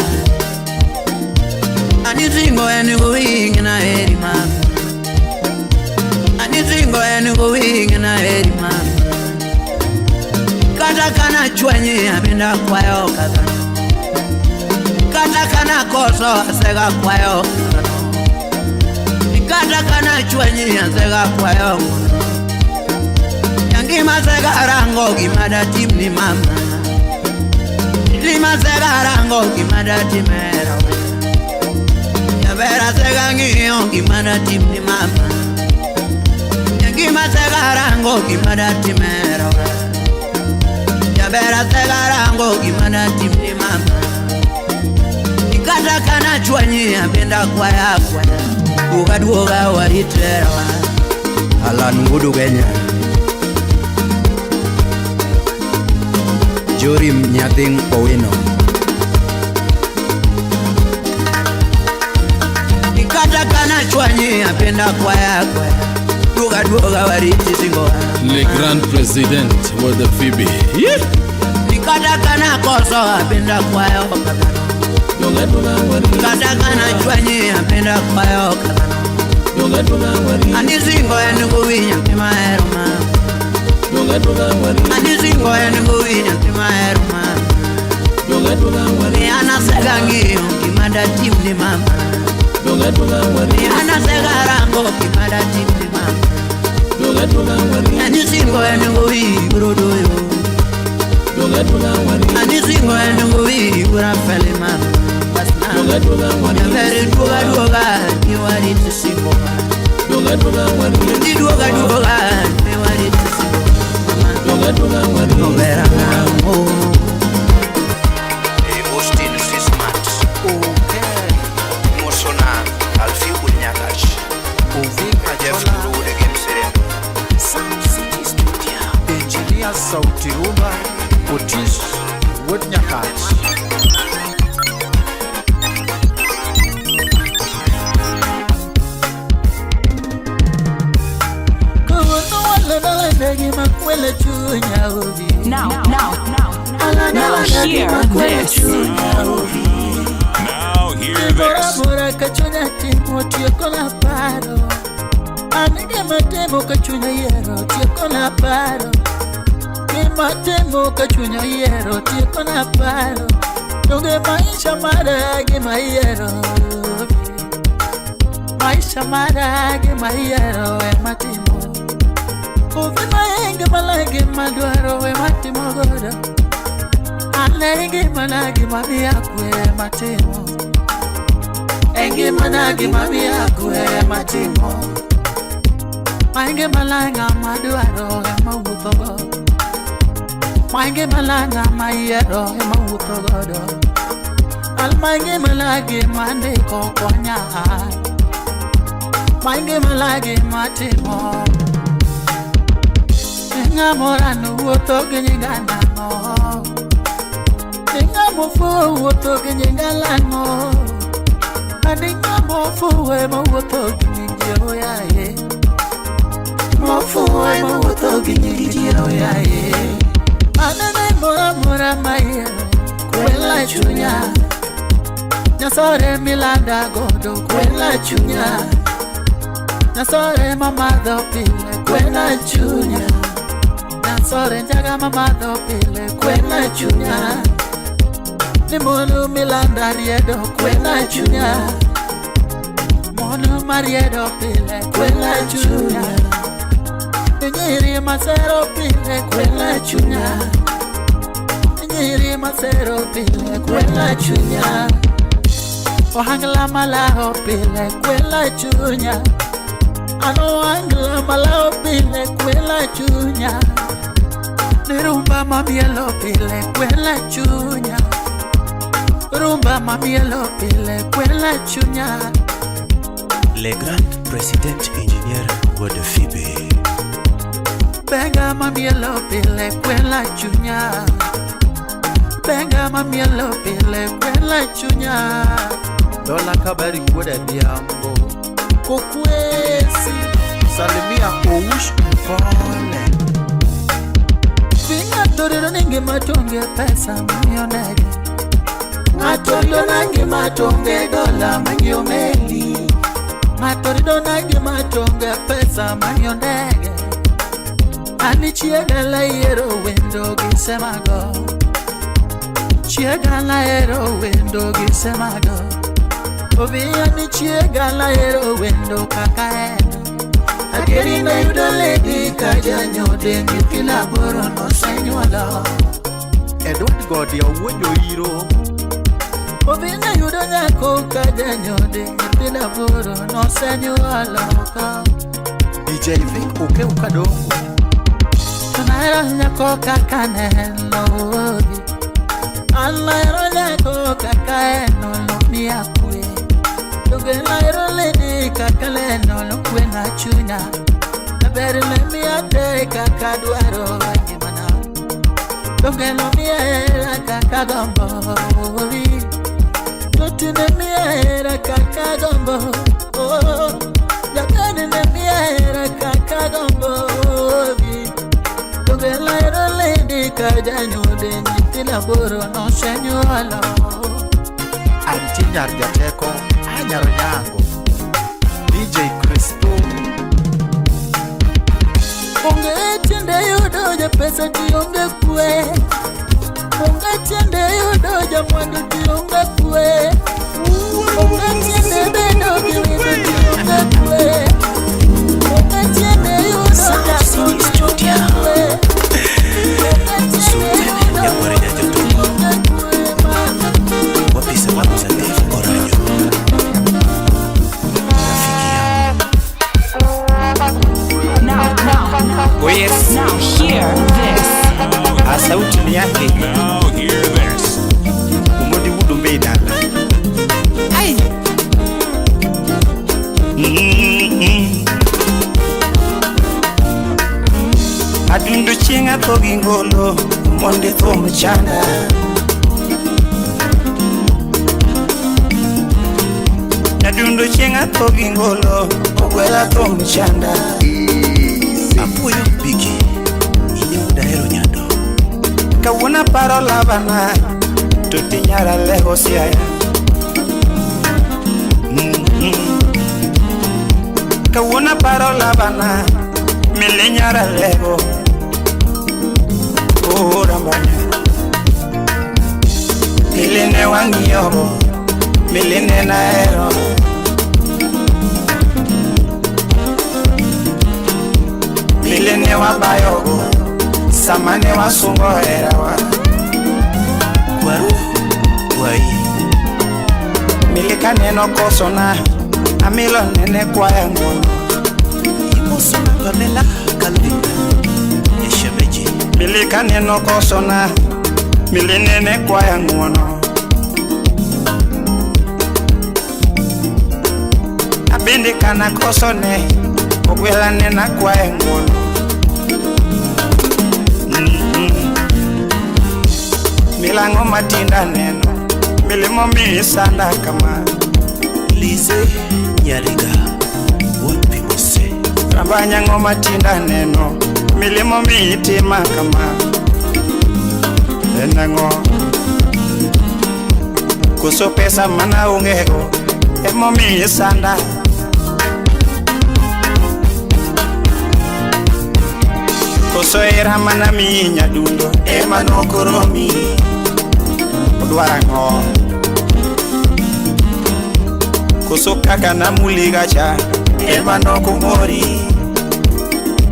Ani singo en gowi ing'ena eri mama. Ani singo en gowi ing'ena eri mama. Kata kana chwenyi abinda kwayo kaka. Kata kana koso asega kwayo kaka. Kata kana chwenyi asega kwayo. Yangima sega rango gima datim ni mama. Lima sega rango gima datimera. Yabera sega ng'iyo gima datim ni mama. Yangima sega rango gima datimera. Yabera sega rango gima datim ni mama. Kata kana chwanyi abenda kwaya kwaya. Duoga duoga waritera. Alan wuod Ugenya. Jorim Nyathing Owino. Kata kana chwanyi apenda kwaya kwaya. Duoga duoga wariti singo. Le grand president was the Phoebe. Yeah. Nikata kana koso apenda kwayo kabano. Kata kana chwanyi apenda kwayo kabano. Anisingo enuguwinya timaero ma. Anisingo enuguwinya timaero ma. Ana sega ngiyo kimada tim ni mama. Ana sega rango kimada tim ni mama. Anisingo enuguwi burodoyo. Anisingo enuguwi burafele mama. Nyaveri duoga duoga niwari tisingo. Duoga duoga niwari tisingo. Mama. Namo. Austin Sismat. Okay. Mosona Alfi Unyakash. Uvika Jeff Chola. Guru de Gemsere. Sound City Studio. Engineer Sauti Rumba Otis Wuod Nyakach. Now, now, now, now hear this. Now hear this. Maisha marage mayiero ematimo. Ovi maenge malage madwaro ematimo godo. Anenge manage mamiakwe ematimo. Enge manage mamiakwe ematimo. Maenge malanga madwaro emawuotho godo. Maenge malanga mayiero emawuotho godo. Al maenge malage mandiko konya. Maenge malage matimo. Ng'amora no wuotho gi nyinga nang'o. Ng'amo fuwo wuotho gi nyinga lang'o. Ani ng'amo fuwo ema wuotho gi nying ji oyaye. Mofuwo ema wuotho gi nying ji oyaye. Anene mora mora mayiero kwela chunya. Nyasore milanda godo kwela chunya. Nyasore mamadho pile kwela chunya. Nyasore njaga mamadho pile kwela chunya. Ni monu milanda riedo kwela chunya. Monu mariedo pile kwela chunya. Nyiri masero pile kwela chunya. Nyiri masero pile kwela chunya. Ohangla malao pile kwela chunya. Ano angla malao pile kwela chunya. Ni rumba mamielo pile kwela chunya. Rumba mamielo pile kwela chunya. Le grand president engineer Wuod Phoebe. Benga mamielo pile kwela chunya. Benga mamielo pile kwela chunya. Dola kabari wuod Adhiambo. Kokwesi. Salimia Oush Mpole. Ng'ato rido ni ngima to onge pesa mang'iewo ndege. Ng'ato rido na ngima to onge dola mang'iewo meli. Ng'ato rido na ngima to onge pesa mang'iewo ndege. Ani chiega layiero wendo gi semago. Chiega layiero wendo gi semago. Obi ani chiega layiero wendo kaka en. Adieri nayudo lady ka janyode nyithindo aboro nosenyuolo. Edward Godi owuod Oiro. Obi nayudo nyako ka janyode nyithindo aboro nosenyuolo. DJ Vic Okeu Kadongo. Nahero nyako kaka neno obi. An nahero nyako kaka en nomiya kwe. Donge nahero lady kaka neno nokwena chunya. Ber nomiya te kaka dwaro e ngimana. Donge nomiya hera kaka gombo obi. Totine miya hera kaka gombo. Oh, Jaber ne miya hera kaka ka janyuode nyithindo aboro nosenyuolo. Anti nyar jateko, anyaro nyango. DJ Crispo. Onge tiende yudo japesa tionge kwe. Onge tiende yudo jamwandu tionge kwe. Onge tiende bedo gi wendo tionge kwe. Onge tiende yudo dhako tionge kwe. Onge tiende yudo tionge kwe. Wapi salamu za Dave Oranyo? Now, Oh yes. now hear this. Ah, sauti ni yake. Now hear this. Omondi wuod Ombei dala. Ai. Adundo chieng' atho gi ngolo mondo ithum chanda. Adundo chieng' atho gi ngolo ogwela thum chanda. Apuoyo Bigi, in wuod ahero nyando. Kawuono aparo lavana to tinyara lego siaya. Kawuono aparo lavana milinyara lego orambanya. Miline wang'iyogo miline nahero. Miline wabayogo sama ne wasungo herawa. Kwaru, kwai. Mili kaneno kosona amilo nene kwaya ng'uono. Imoso na Pamela Calvin. Eshemeji. Mili kaneno kosona mili nene kwaya ng'uono. Abende kana kosone ogwela nena kwaya ng'uono. Milango matinda neno milimo mi sanda kama. Lize Nyariga, wapi mose? Rambanyango matinda neno milimo mi tima kama. Enang'o koso pesa mana ongego emomiyi sanda. Koso hera mana miyi nyadundo ema nokoromi. Odwaro ang'o? Koso kaka namuli gacha ema nokomori.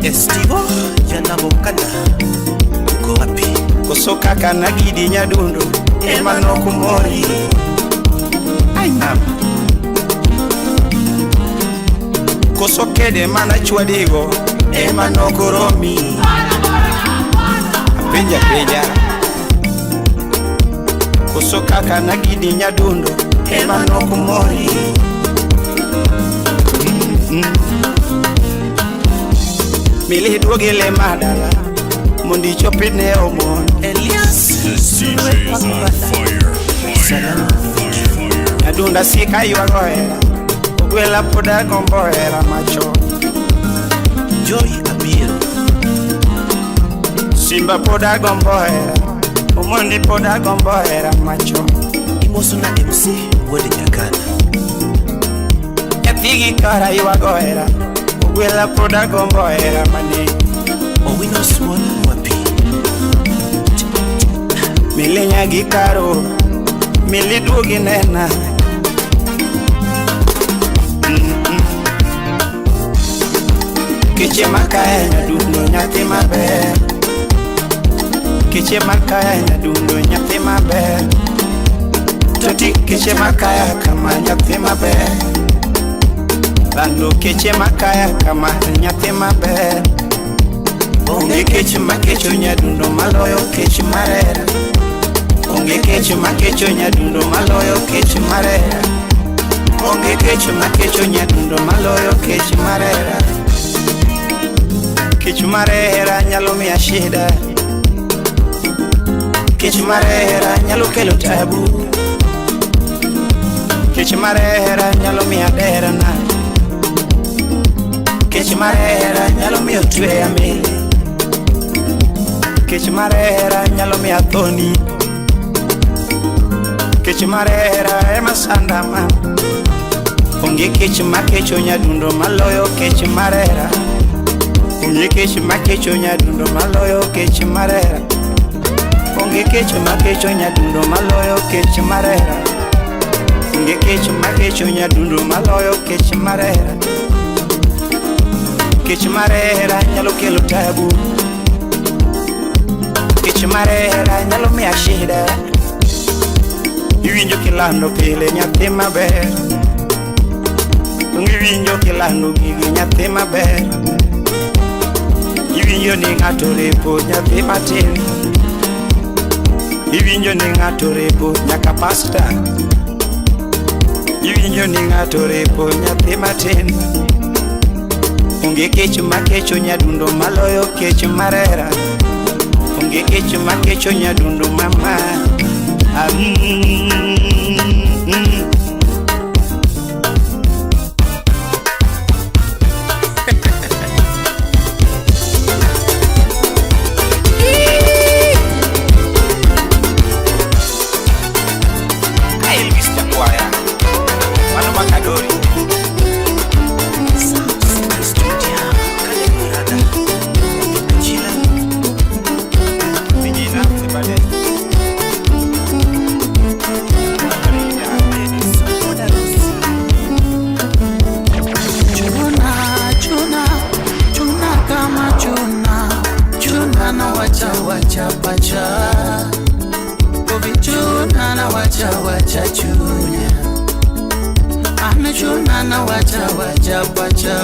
Estivo Janamokana, uko wapi? Koso kaka nagidi nyadundo ema nokomori. Ai mama. Koso kede mana chwadigo ema nokoromi. Apenja penja. Koso kaka nagidi nyadundo ema nokomori. Mili duogi le madala mondo ichopi ne omon. Elias This DJ is on fire. Fire. Fire. Nyadunda sika ywago hera ogwela pod agombo hera machon. Joy Abiero. Simba pod agombo hera Omondi pod agombo hera machon. Imoso na MC wuod Nyakana. Nyathigi kara ywago hera ogwela pod agombo hera mane. Owino Small wapi? Milinya gi karo mili duogi nena. Kiche makaya nyadundo nyathi maber. Kiche makaya nyadundo nyathi maber. Toti kiche makaya kama nyathi maber. Lando kiche makaya kama nyathi maber. Onge kech makecho nyadundo maloyo kech marera. Onge kech makecho nyadundo maloyo kech marera. Onge kech makecho nyadundo maloyo kech marera. Kech marera nyalo miya shida. Kech marera nyalo kelo tabu. Kech marera nyalo miya derana. Kech marera nyalo miyo tweya mili. Kech mar hera nyalo miyo athoni. Kech mar hera ema sanda ma. Onge kech makecho nyadundo maloyo kech mar hera. Onge kech makecho nyadundo maloyo kech mar hera. Onge kech makecho nyadundo maloyo kech mar hera. Onge kech makecho nyadundo maloyo kech mar hera. Kech mar hera nyalo kelo tabu. Kech mar hera nyalo miya shida. Iwinjo kilando pile nyathi maber. Iwinjo kilando gigi nyathi maber. Iwinjo ni ng'ato repo nyathi matin. Iwinjo ni ng'ato repo nyaka pasta. Iwinjo ni ng'ato repo nyathi matin. Onge kech makecho nyadundo maloyo kech mar hera. Onge kech makecho nyadundo mama. Elvis Jakwaya, mano Makadori. Chuna, chuna, chuna kama chuna, chuna na wacha wacha pacha. Ovi chuna na wacha wacha chunya. Ame chuna na wacha wacha pacha.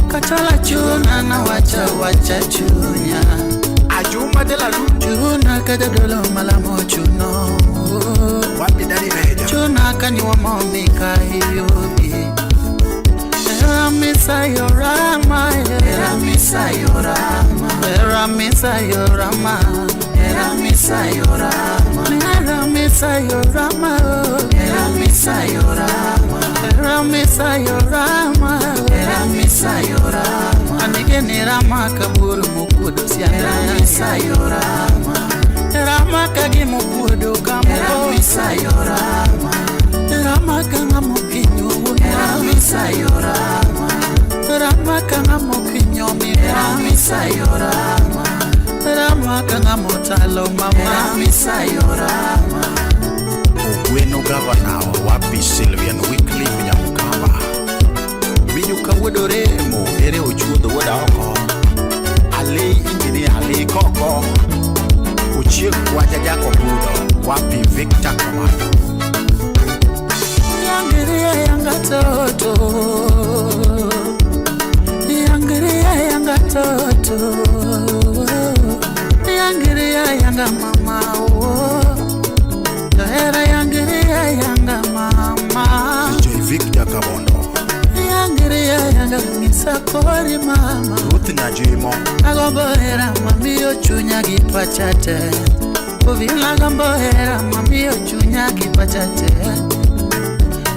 Katola chuna na wacha wacha chunya. Ajuma de la Luz. Chuna kadadolo malamo chuno. Wapi dali meja. Chuna kanywa momika yobi. Eramisa yorama, eramisa yorama, eramisa yorama, eramisa yorama, eramisa yorama, eramisa yorama, eramisa yorama, eramisa yorama. Anige ni rama kaburu mukudo siana, eramisa yorama, rama kagi mukudo kamo, eramisa yorama, rama kanga mukinyo, eramisa yorama, rama kanga mukinyo mi, eramisa yorama, rama kanga mutalo mama, eramisa yorama. Ogweno gavana wapi Sylvian Wycliffe Nyamukamba. Minyuka wuodoremo ere ochuodho wuoda oko. Ali injinia Ali koko. Ochieng kwaja Jakobudo wapi Victor Komando. Yangiria yanga toto, yangiria yanga toto, yangiria yanga mama oh, era yangiria yanga mama, DJ Victor Kabondo. Yangiria yanga misakori mama, Ruth Najimo. Agombo hera mamiyo chunya gi pachate, Ovila gombo hera mamiyo chunya gi pachate.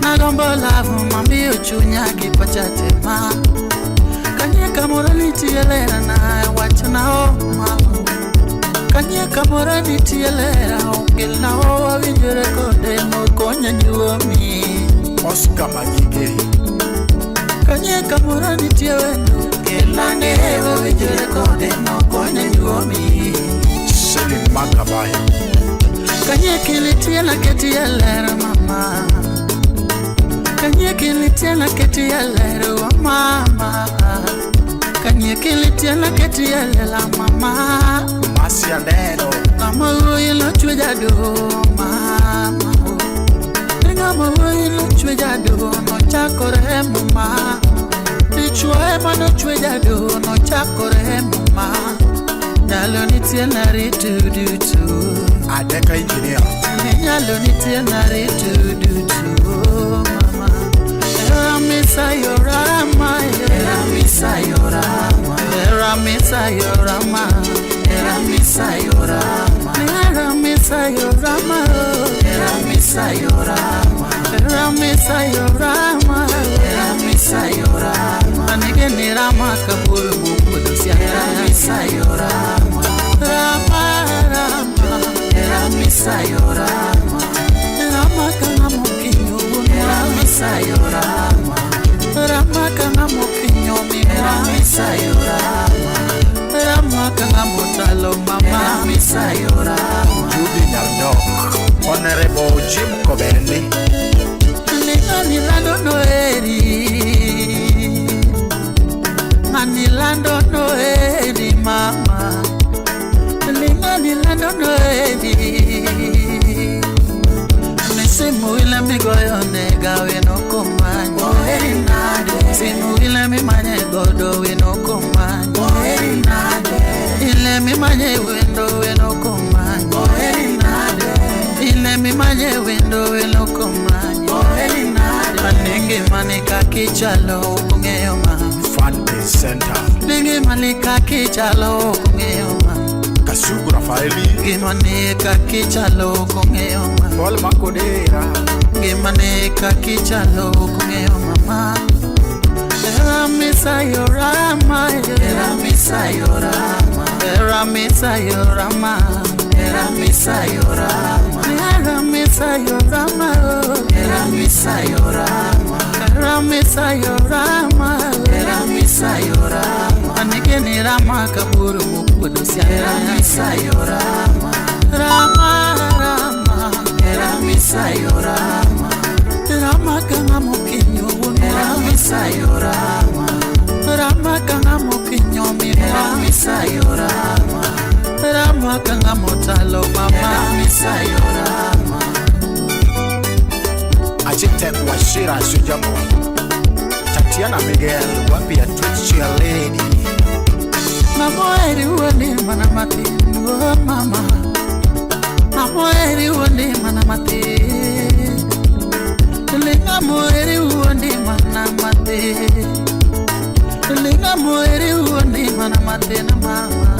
Nagombo love mamiyo chunya gi pachate ma. Kanye kamoro nitie lera na wachna o ma. Kanye kamoro nitie lera okelna o wawinjore kode mokonya nyuomi. Oscar Magige. Kanye kamoro nitie wendo kelane wawinjore kode mokonya nyuomi. Selim Makabaya. Kanye kilitie na keti ya lera mama. Kanye kilitie na keti ya lera wa mama. Kanye kilitie na keti ya lela mama. Masia Neno. Mama huyu chwe jado mama. Ngama huyu chwe jado no chakore mama. Ichwe mano chwe jado no chakore mama. Nyalo nitie na ritu dutu. Adeka engineer. Nyalo nitie na ritu dutu mama. Eramisa yorama, eramisa yorama, eramisa yorama, eramisa yorama, eramisa yorama, eramisa yorama, eramisa yorama, eramisa yorama. Anige ni rama kaburu mukudo siana, eramisa yorama. misayo rama. Rama ka ng'ama okinyo wuonwa. Hera misayo rama. Rama ka ng'ama okinyo minwa. Hera misayo rama. Rama ka ng'ama otalo mama. Hera misayo rama. Judy Nyaldok, Honorable Jim Kobeni. Ng'ani lando noeri. Ng'ani lando noeri mama. Ng'ani lando noeri. Simu ile migoyo nega weno komanyo. Oheri nade. Simu ile mimanye godo weno komanyo. Oheri nade. Ile mimanye wendo weno komanyo. Oheri nade. Ile mimanye wendo weno komanyo. Oheri nade. Anenge mane kakichalo ong'eyo ma. Fan Center. Nenge mane kakichalo ong'eyo ma. Kasugu Rafaeli. Gimane kakichalo ong'eyo ma. Paul Makodera. Gimane kakichalo ong'eyo mama. Hera misayo rama. Hera misayo rama. Hera misayo rama. Hera misayo rama. Hera misayo rama. Hera misayo rama. Hera misayo rama. Hera misayo rama. Anigeni rama kaburu mukudo sia. Hera misayo rama. Rama rama. Hera misayo rama. Rama kanga mokinyo wuonwa. Hera misayo rama. Rama kanga mokinyo minwa. Hera misayo rama. Rama kanga motalo mama. Hera misayo rama. Architect Wachira Sujamo. Tatiana Miguel, wapi ya Twitch chair lady. Mamoeri wuone mana matin, oh mama. Mamoeri wuone mana matin. Linga moeri wuone mana matin. Linga moeri wuone mana matin mama.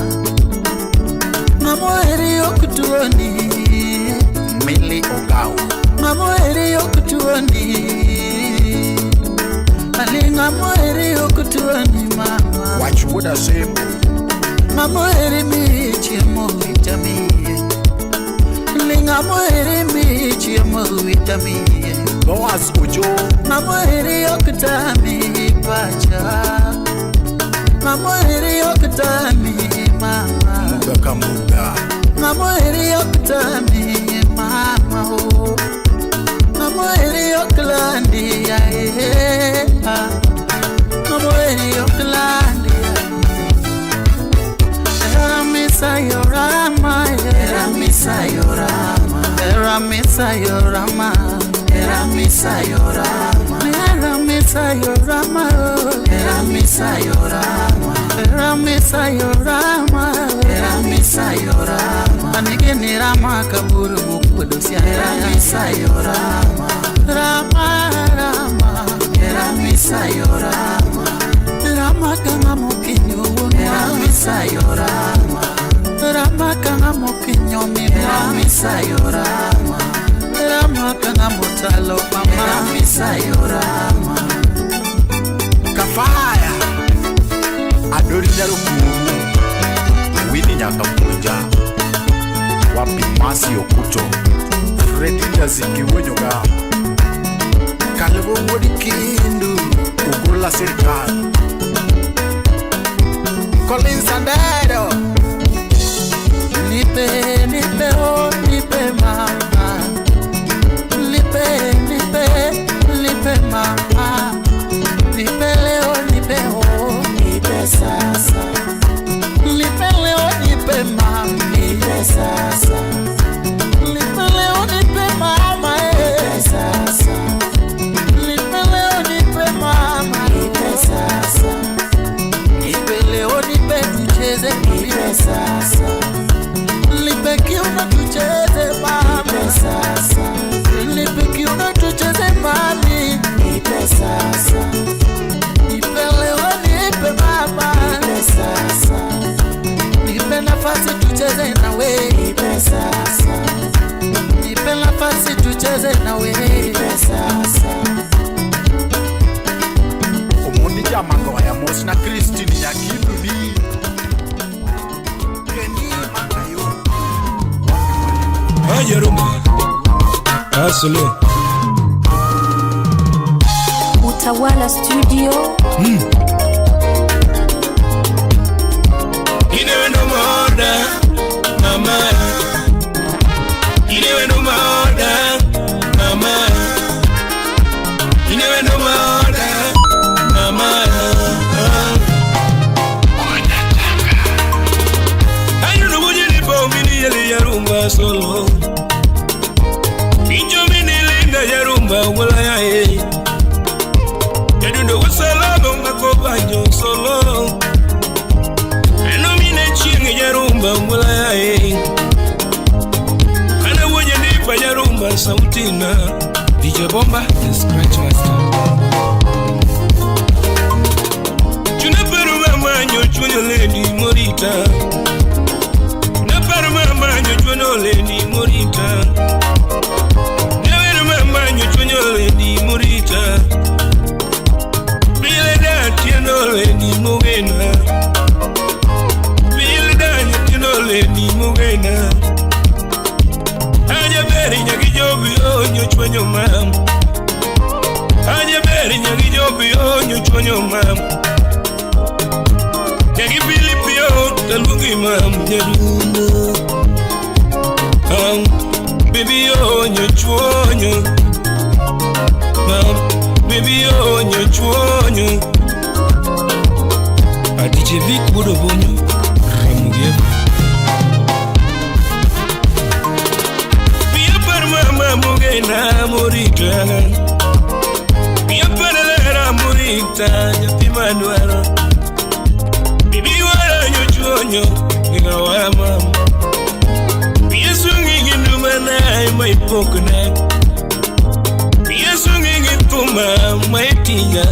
Mamoeri okutuoni. Mili Ogao. Mamoeri okutuoni. Alinga moeri okutuoni mama. Wachuoda semo. Mamoeri mi chiemo vitamie. Linga moeri mi chiemo vitamie. Boaz Ojo. Mamoeri okutami pacha. Mamoeri okutami mama. Muga kamuga. Mamoeri okutami mama oh. Mamoeri oklandi ya eh. Mamoeri oklandi. Hera misayo rama. Hera misayo rama. Hera misayo rama. Hera misayo rama. Hera misayo rama. Hera misayo rama. Hera misayo rama. Hera misayo rama. Anigeni rama kaburu mukudo sia. Hera misayo rama. Rama rama. Hera misayo rama. Rama kanga mokinyo wuonwa. Hera misayo rama. Rama kanga mokinyo minwa. Hera misayo rama. Rama kanga motalo mama. Hera misayo rama. Kafaya. Adori Nyarukumu. Winnie Nyakapunja. Wapi Masi Okuto. Freddy Ndaziki Wenyoga. Kalebo Wodi Kindu. Ugola Serikal. Collins Andero. Nipe, nipe, oh, nipe mama. Nipe, nipe, nipe mama. Nipe leo, nipe oh, nipe sasa. Nipe leo, nipe mama. Nipe sasa. Nipe leo, nipe mama. Nipe sasa. Nipe leo, nipe mama. Nipe sasa. Nipe leo, nipe tucheze. Nipe sasa. Nipe kiuno tucheze mama. Nipe sasa. Nipe kiuno tucheze mami. Nipe sasa. Nipe leo, nipe mama. Nipe sasa. Nipe nafasi tucheze nawe. Nipe sasa. Nipe nafasi tucheze nawe. Nipe sasa. Omondi Jamagoya mos na Christine Nyakindu ni. Ayer Solo. Utawala Studio. Inewe ndo maoda mama, inewe ndo maoda mama, inewe ndo maoda mama. Ayuno mujini pa umini yele ya rumba solo, injo mini linda ya rumba wala ya e, yadundo wasalama ungakobanyo solo. Yarumba mwala e kana woje ndipa yarumba sautina DJ Bomba the Scratch Master. Chunaparu mama nyo lady morita, Chunaparu mama nyo lady morita, Never mama nyo lady morita, Bile da tieno lady mugena, Lady Mugena, Aja beri nyagi jobi onyo chwenyo mam, Aja beri nyagi jobi onyo chwenyo mam, Nyagi pilipi o talugi mam nyadundo, Am baby onyo chwenyo, Mam baby onyo chwenyo, A DJ Vic Budo Bonyo, Ramugieba. Mugena morita, mia paralera morita, nyathi madwaro. Bibi wara nyochuonyo, ngina wa mama. Mia sungi ginduma na maipokna, mia sungi gituma maitinya.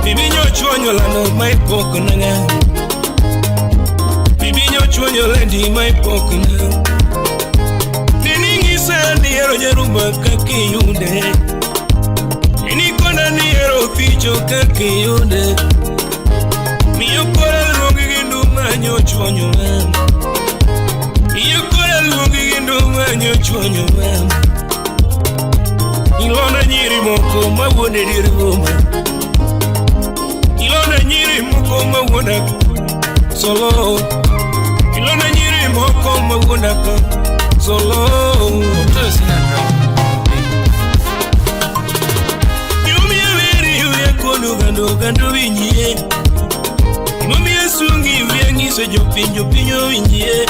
Bibi nyochuonyo lano maipokna, bibi nyochuonyo lendi maipokna. Niero jarumba kakiyunde, nikona niero picho kakiyunde, miyo kora luongi gi nduma nyochuonyo mam, miyo kora luongi gi nduma nyochuonyo mam. Ilona nyiri moko mawuonde dier boma, ilona nyiri moko mawuonda solo, ilona nyiri moko mawuonda ka solo. Gando gando winjie, momiyo sungi wianyiso jopiny jopiny owinjie.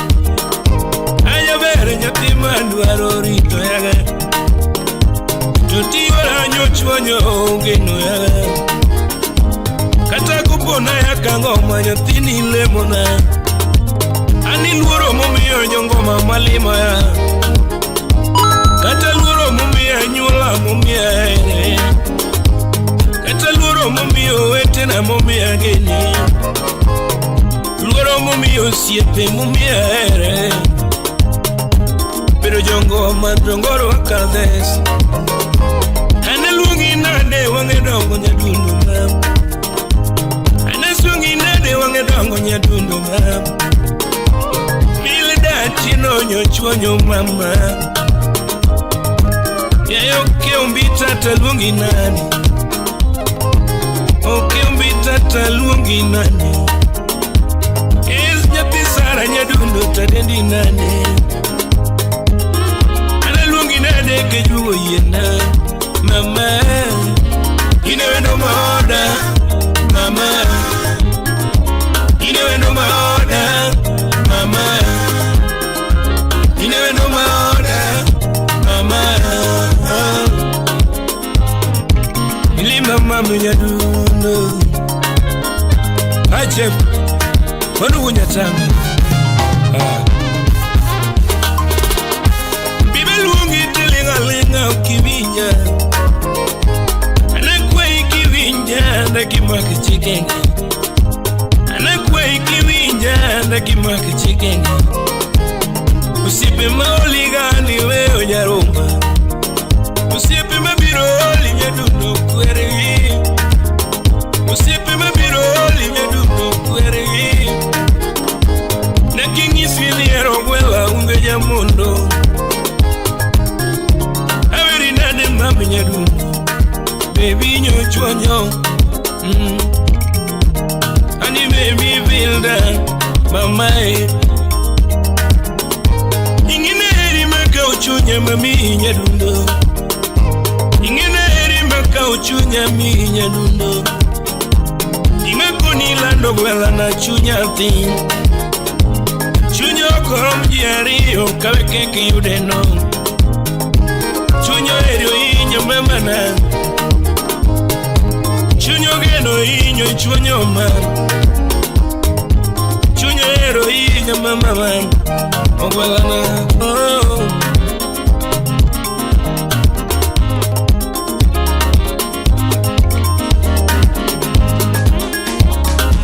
Aja ber nyathi madwaro rito yaga, to tiwora nyochuonyo geno yaga. Kata kopona yaka ngoma nyathini lemona, ani luoro momiyo jongoma malima ya, kata luoro momiyo anyuola momiyo ahere, kata luoro momiyo wetena momiyo ageni, luoro momiyo osiepe momiyo ahere. Pero jongoma jongoro wakadhes, ane luongi nade wang'e dongo nyadundo mam, ane sungi nade wang'e dongo nyadundo mam. Mile dachino nyochuonyo mama, yayo keumbita taluongi nani, Okiumbita taluongi nani, Es nyathi Sara nyadundo tadendi nane, Ana luongi nade kejuo yiena mama, inewe ndo maoda mama, inewe ndo maoda mama, inewe ndo maoda mama. Ilima mama nyadundo Ajeb wanugu nyatanga. Bibe luongi tilinga linga ukiwinya, Anakwe ikiwinya ndakimaki chikenge, Anakwe ikiwinya ndakimaki chikenge. Osiepe maoliga ni weyo nyarumba, Osiepe mabiro oli nyadundo kwergi, Osiepe mabiro oli nyadundo kwergi. Naking'isi ni hero gwela unge jamondo, nyadundo Baby nyochwanyo Ani baby builder mama Ingine heri maka uchunya mami nyadundo Ingine heri maka uchunya mi nyadundo Imekoni lando gwela na chunya tin Chunyo korom ji ariyo kawe kek yude no Chunyo erio inyo mamana Chunyo geno inyo chunyo ma Chunyo ero inyo mama man Ogwelana oh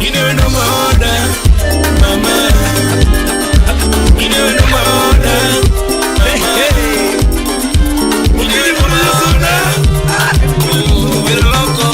Ine no moda mama Ine no moda hey hey Ine no moda loco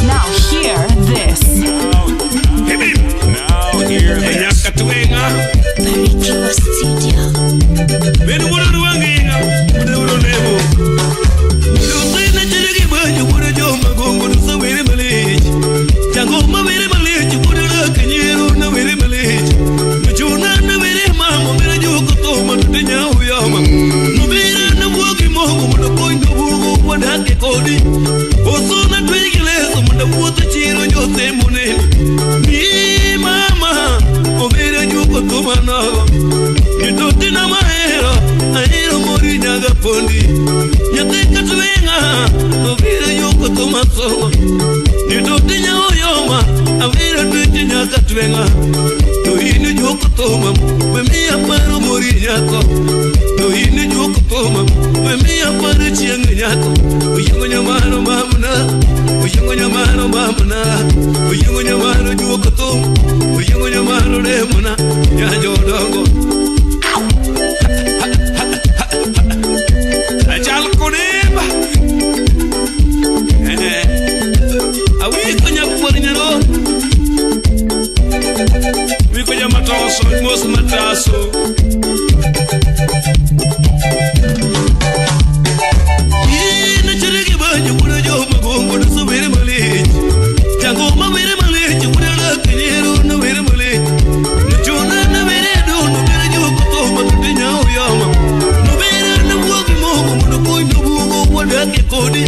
Now hear this. Now hear this. Now hear this. Mi mama obere juko tumanogo Nitotina mahero ahero mori nyaga pondi Nyathi katwenga obere juko tumasogo Nitotina oyoma abere tweche nyaka twenga To in juko tuma we mi aparo mori nyako To in juko tuma we mi aparo chieng nyako Oyengo nyamano mamna Oyengo nyamano mamna Oyengo nyamano juko tuma Oyengo nyamano remuna Nyajo dongo Achal kodeba Awiko nyakwar nyaro Wiko nyamatoso mos mataso Ina chirigi banyo wuodo joma gongo to were malich Jango ma were malich wuodo lakinyero na were malich Nuchuna na were dono bere juko to ma to nyao yama No bere na wuogi mogo mondo kony no bugo wadake kodi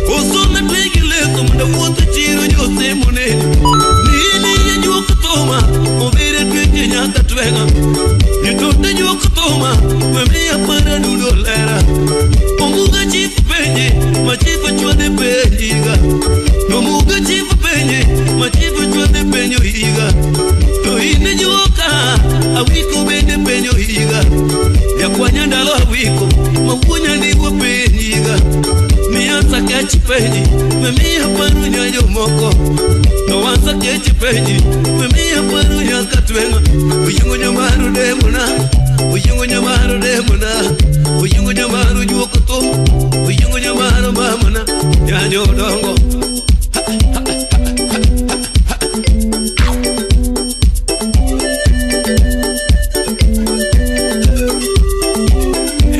Koso na twegi leso mondo wuoth chiro jose moneni Nini ya juko toma obere tweche nyaka twenga Nitote juko toma we mi apara dudo lera Omuga chifu penye machifu chwade penyiga Omuga chifu penye machifu chwade penyo higa To ine juoka awiko bende penyo higa Yakwanya ndalo awiko mawuonya ndigwa penyiga Mianza kechi penyi memi aparo nyajo moko To wanza kechi penyi memi aparo nyaka twenga Oyengo nyamaro demona Oyengo nyamaro demona Oyengo nyamaro juoko to Oyengo nyamaro mamana Nyajo dongo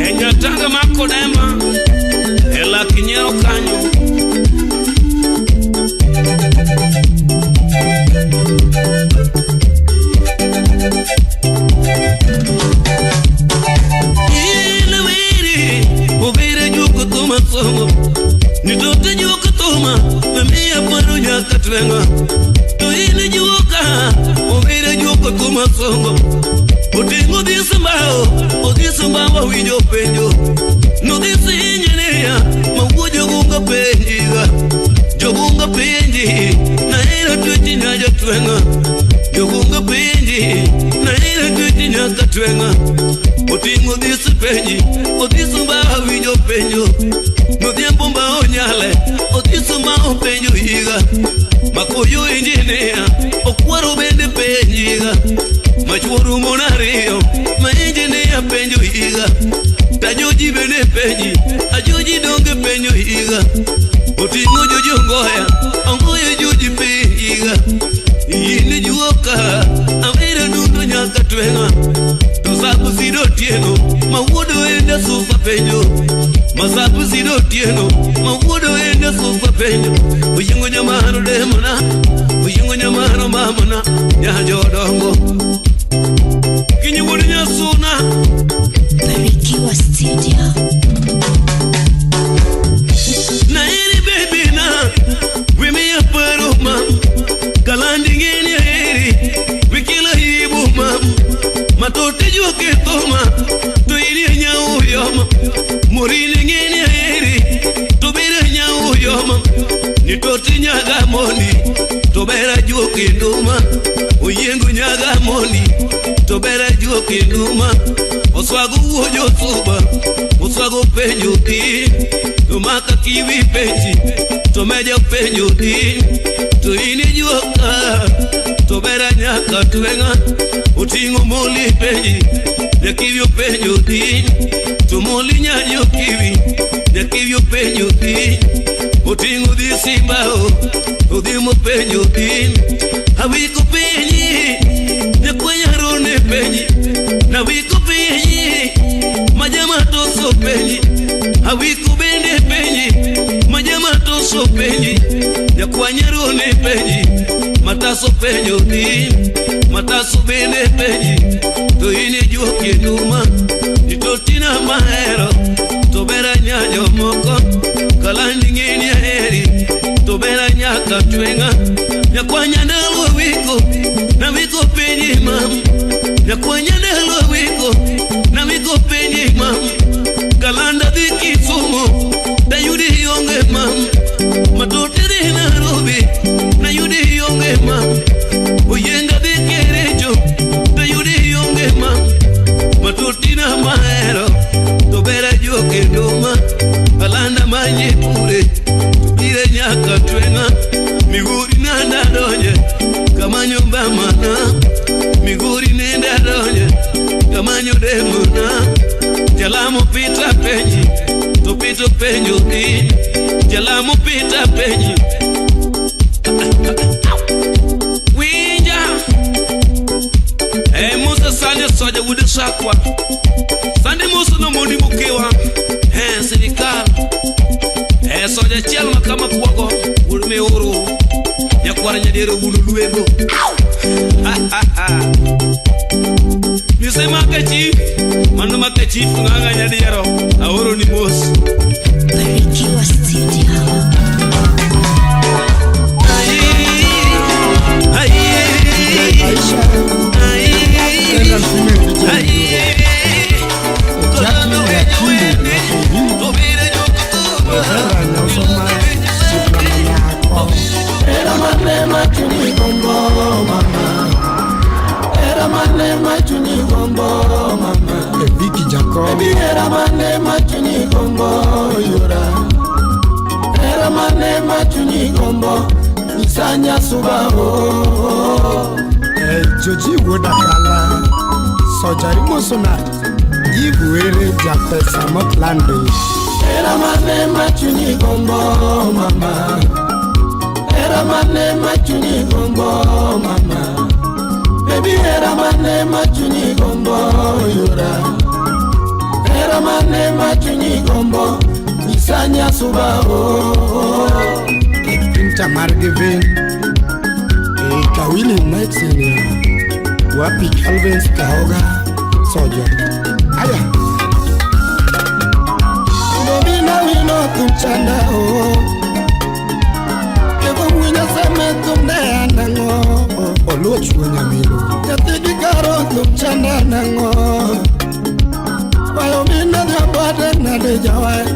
Enyatanga makodema Ela kinyero kanyo Ile wiri obere juko toma somo Nitote juko toma memi aparo nyaka twenga To ile juka obere juko toma somo Oting'o dhis mbao, odhis mbao winjo penjo Nodhis injinia, mawuojo twenga Jogunga penji Naira tuji nyaka twenga Otingo dhisu penji Odhisu mba winjo penjo Nodhiambo mba onyale Odhisu ma openjo higa Makoyo injinia Okwaro bende penjiga Machuoru mon ariyo Ma injinia penjo higa Tajoji bende penji Ajoji donge penjo higa Oting'o joji ongoya Ongoyo joji penjiga Yini juoka Awere dundo nyaka twenga To sabu sido tieno Mawuodo ende sufa penjo Masabu sido tieno Mawuodo ende sufa penjo Oyingo nyamano demona Oyingo nyamano mamona Nyajodongo Kinyi wuod nyasuna Barikiwa Studio. Nairi baby na Wimi aparo mam Kalandi ngeni aheri Wikila hibu mam Matote juke toma Tuili nyau yoma Morini ngeni aheri Tobera nyau yoma Nitoti nyaga moni Tobera juke nduma Oyengu nyaga moni Tobera juke nduma Oswago wuojo suba Oswago penjo di To maka kiwi penji To meja penjo di To ini juoka To bera nyaka twenga Oting'o moli penji Nyakiwi openjo di To moli nyanyo kiwi Nyakiwi openjo di Oting'o dhi simba o Odhi mopenjo di Awiko penji Nyakwanyaro ne penji Nawiko penji Majama toso penji Awiko bende penji Majama toso penji Nyakwanyaro ne penji Mataso penjo di Mataso bende penji To ini juoke duma Nitotina mahero To bera nyanyo moko Kalandi ngeni aheri To bera nyaka twenga Nyakwanya ndalo wiko Na wiko penji mam Nyakwanya ndalo wiko Na wiko penji mam Kalanda dhi Kisumu Tayudi yonge mam Matote dhi Nairobi Nayudi yonge mam Oyenga dhi Kericho Tayudi yonge mam Matotina mahero To bera juoke nduma Kalanda manye pure Tubire nyaka twenga Migori nanda donye Kamanyo mbamana Migori nenda donye Kamanyo demona Jalamo pita penji To pito penjo di Jalamo pita penji Winja Eh Musa sande soja wude sakwa Sande Musa no mondi mukewa Eh sirikal Eh soja chiel makama kuogo Wuod miuru Nyakwar nyadiero wuod luego Mise make chief Mano make chief ng'anga nyadiero Aoro ni mos Barikiwa Studio. Era mane machuni gombo mama Era mane machuni gombo mama Vicky Jacob Baby era mane machuni gombo yura Era mane machuni gombo Isanya suba o Joji Wodakala Soja Imosona Ibuere Japesa Motlande Era mane machuni gombo mama Era mane machuni gombo mama Baby era mane machuni gombo yura Era mane machuni gombo Isanya suba o Pinta Margevin Kawili Mike Wapi Calvin Kaoga Soja Aya Bobina wino kumchanda o Kebo mwinya seme tumne anango Oluoch Nyamilo Nyathigi karo kumchanda nango Wayo mina jabade nade jawae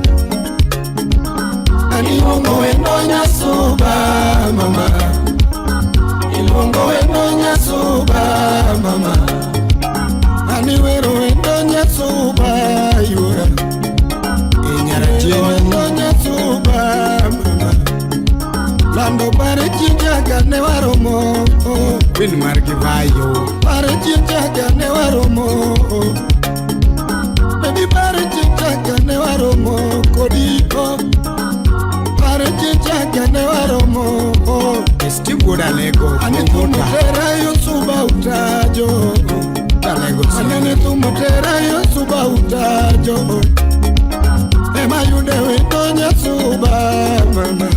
Ani iluongo wendo nyasuba mama Iluongo kane waromo. Queen mar Givayo. Pare chien cha kane waromo. Baby pare chien cha kane waromo kodi oh. Pare chien cha kane waromo oh. Steve wuod Alego. Ane tumotera yo suba utajo. Alego. Anene tumotera yo suba utajo. Ema yude wendo nyasuba mama.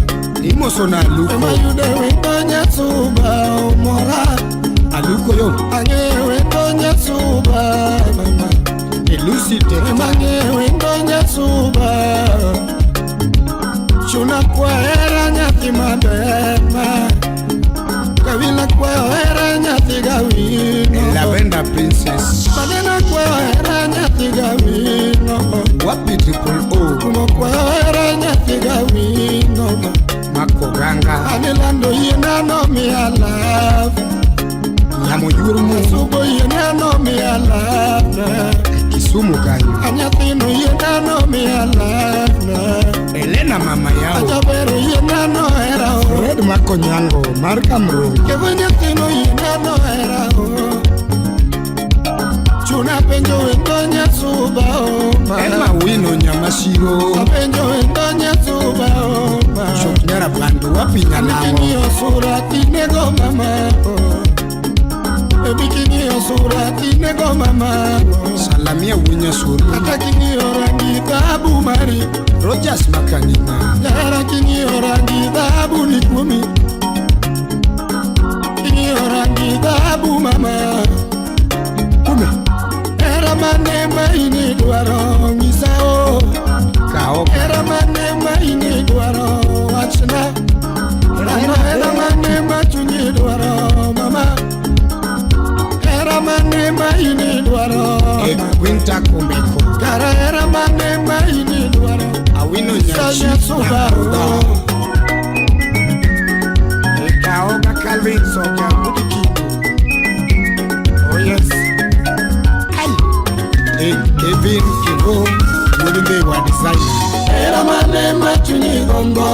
Imoso na Aluko. Ema yude wendo nyasuba omora. Aluko yo. Ang'e wendo nyasuba mama. Elusi Tekta. Ema ang'e wendo nyasuba. Chuna kwa hera nyathi maber ma. Kawila kwa hera nyathi gawino. Lavender Princess. Manena kwa hera nyathi gawino. Wapi Triple O. Kumo kwa hera nyathi gawino. Mako Ganga. Anilando yiena no miya love. Yamo yurumu. Subo yiena no miya love. Kisumu kanyo. Anyathino yiena no miya love. Elena mama yao. Ajabero yiena no hera o. Fred Makonyango mar Kamrungu. Kevo nyathino yiena no hera o. Chuna penjo wendo nyasuba o ma. Emma Wino Nyamasiro. Apenjo wendo nyasuba o ma. Chok nyara bandu wapi nyanamo. King'iyo sura tinego mama o. Baby king'iyo sura tinego mama o. Salamia Winya Suri. Kata king'iyo rangi dhahabu mari. Rogers Makanina. Jahera king'iyo rangi dhahabu ni kuomi. King'iyo rangi dhahabu mama. Kume. Hera mane ma in idwaro nyisa o. Kao. Hera mane ma in idwaro wachna. Ano hera mane ma chunyi dwaro mama. Hera mane ma in idwaro. E Quinta Kumbeko. Kara hera mane ma in idwaro. Awino Nyachi. Nyasuba o. Ekaoga Calvin Soka Mudikibu. Oh yes. Ai. Kevin Kibo. Wuodimbewa designer. Hera mane ma chunyi gombo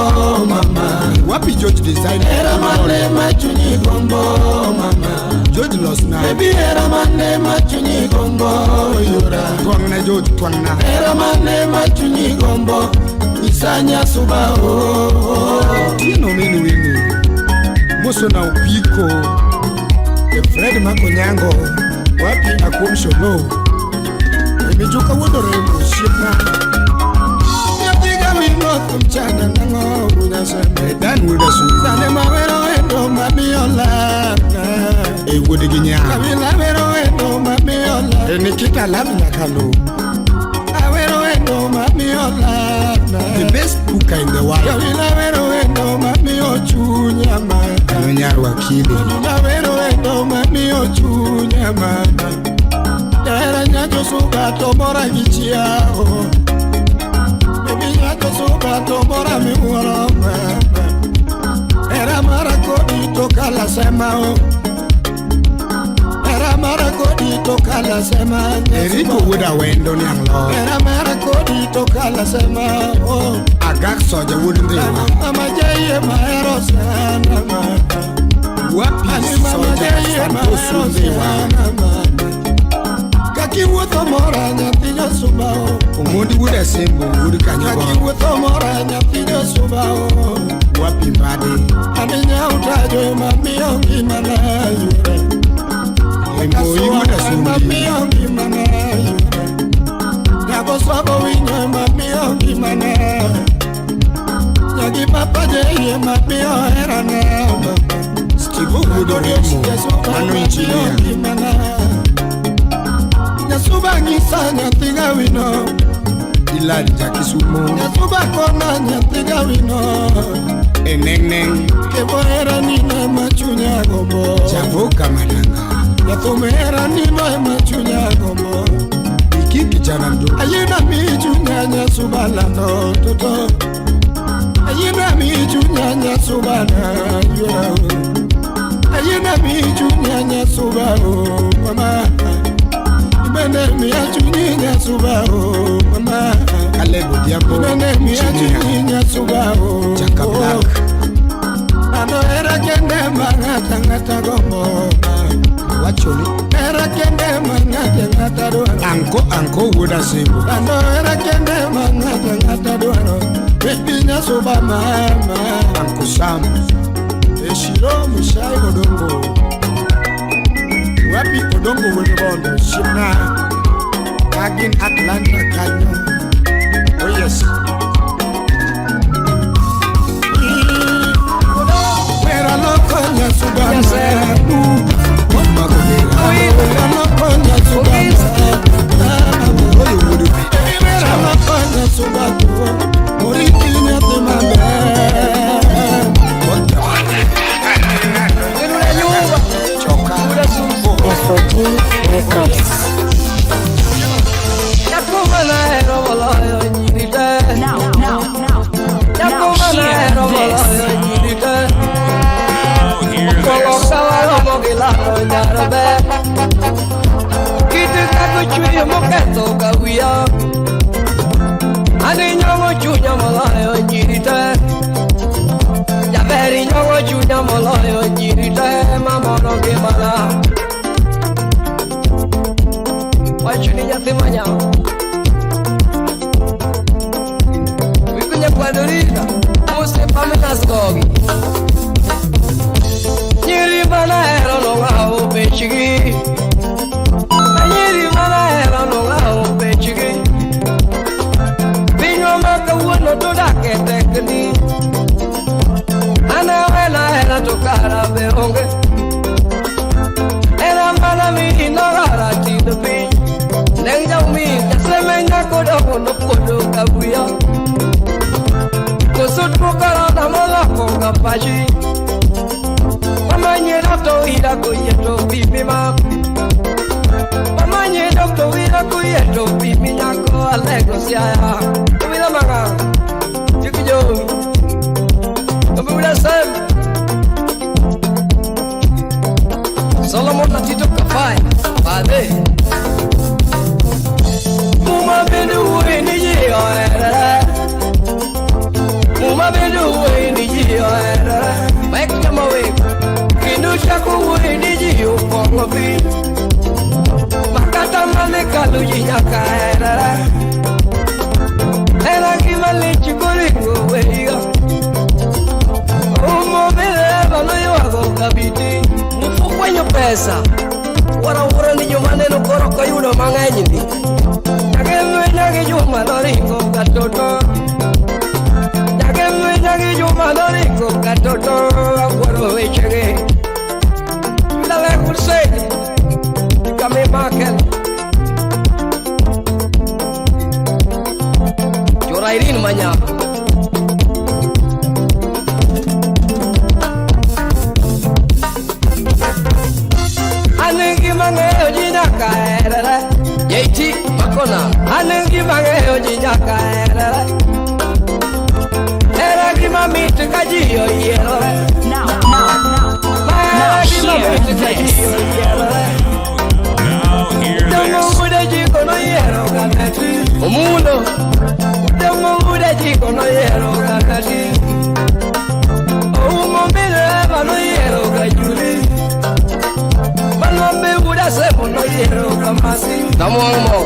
mama. Wapi George designer. Hera mane ma chunyi gombo mama. George Losna. Baby hera mane ma chunyi gombo yura. Twang'na George twang'na. Hera mane ma chunyi gombo nyisa nyasuba o. Tino mini wini. Moso na upiko. E Fred Makonyango. Wapi Akum Sholo. Emijuka wuod Oremo osiepna. Nyathi gawino thum chanda nang'o wunyaseme. E Dan wuod Asuri. Sane mawero wendo mamiyo lana. E wuod gi nyar. Kawila wero wendo mamiyo lana. E Nikita Love Nyakalo. Awero wendo mamiyo lana. The best cooker in the world. Kawila wero wendo mamiyo chunya mama. Kano nyar wakili. Kawila wero wendo mamiyo chunya mama. Jahera nyacho suba to mora gi chiao. Baby nyacho suba to mora miwuoro mama. Hera mara kodi to kala sema o. Hera mara kodi to kala sema. Eriko wuod Awendo niang' lo. Hera mara kodi to kala sema o. Agak Soja wuod Ndhiwa. Mama jaiye mahero sana mama. Wapi Ani mama Soja jaiye Santos mahero Ndhiwa. sana mama. Kakiwuotho mora nyathi josuba o. Omondi wuod Asembo wuod Kanyogo. Kakiwuotho mora nyathi josuba o. Wapi Mbadi. Ani nyautajo ema miyo ngimana yure. Emboi wuod Ema Asumbi. miyo ngimana yure. Nyago sogo winyo ema miyo ngimana. Nyagi papa jei ema miyo herana mama. Steve wuod Oremo. Mano engineer. Nyasuba nyisa nyathi gawino. Ilad Jakisumo. Nyasuba kona nyathi gawino. Enengneng. Kevo hera nino ema chunya gombo. Javoka Madanga. Jathum hera nino ema chunya gombo. Iki kijana mdogo. Ayina mi chunya nyasuba lando toto. Ayina mi chunya nyasuba na yura o. Ayina mi chunya nyasuba o mama. Ibende mi achunyi nyasuba o mama. Caleb Odhiambo. Ibende mi Engineer. achunyi nyasuba o. Chaka Black. Lando hera kende ma ng'ata ng'ata gombo Wachoni Hera kende ma ng'ata ng'ata dwaro Anko anko wuod Asembo Lando hera kende ma ng'ata ng'ata dwaro Baby nyasuba mama Anko Sam Eshiro Mushai Odongo Wapi Odongo wuod Bondo Shimna Kagin Atlanta kanyo Oh yes Wera loko nyasuba mama Wera loko nyasuba mama Wera loko nyasuba Moriki nyathi maber FOD Records. Now, now, now, now hear this. Nyiri manahero no ngao bechigi Nyiri manahero no ngao bechigi Pinyo makawuono to dak e tekni Ana wena hera to kara be onge Era mana mi nogara tindo piny Neng jaumi jaseme nyako dogo nopuodo kawiya Kosut korona moloko kapachi Mama nye doctor ida kuyeto bibi ma Mama nye doctor ida kuyeto bibi nyako alego siaya Ubila manga Chiki jomi Ubila sem Solomon Tito Kafai Bade Muma bende uwe ni jiyo erere Muma bende uwe ni jiyo erere Mek chama weko Kindu chako uwe ni jiyo pongo pi Makata mane kalu jinyaka erere Era kimali chikuringo weiga Umo bende bano yuago kabiti Mufukwenyo pesa Wara wara ni joma neno koro koyudo mang'eny ndi Nyake gi juma noringo katoto Nyake gi juma noringo katoto Awuoro wechege Lale Hussein Kame Makel Chora Irene Manyapa Anengi mang'eyo ji nyaka herere Yeiti makona Anengi mang'eyo ji nyaka herere Hera gima mit ka ji oyierore Now, now, now, Hera gima hear mit ka ji this. oyierore Udomo ude ji kono yiero kakati Omundo Udomo ude ji kono yiero kakati Oumo mine eva no yiero kajuli Manombe uda semo no yiero kamasi Namuangmo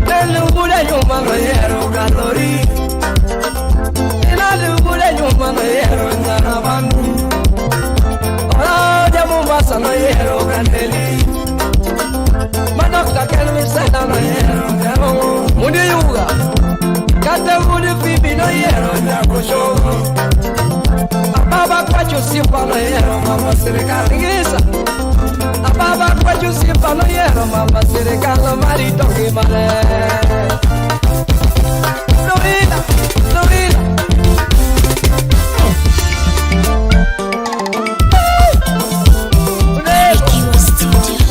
Nelu uda nyuma no yiero kalori Inalu uda nyuma no yiero narabangu Ora ja Mombasa no yiero kandeli Manokta ken misena no yiero nyamongo Mundi yuga Kata mundi fibi no yiero nyakushogo Ababa kwacho simba no yiero mama serikali ngisa Ababa kwacho simba no yiero mama serikali marito gimane Lovina, Lovina Barikiwa Studio.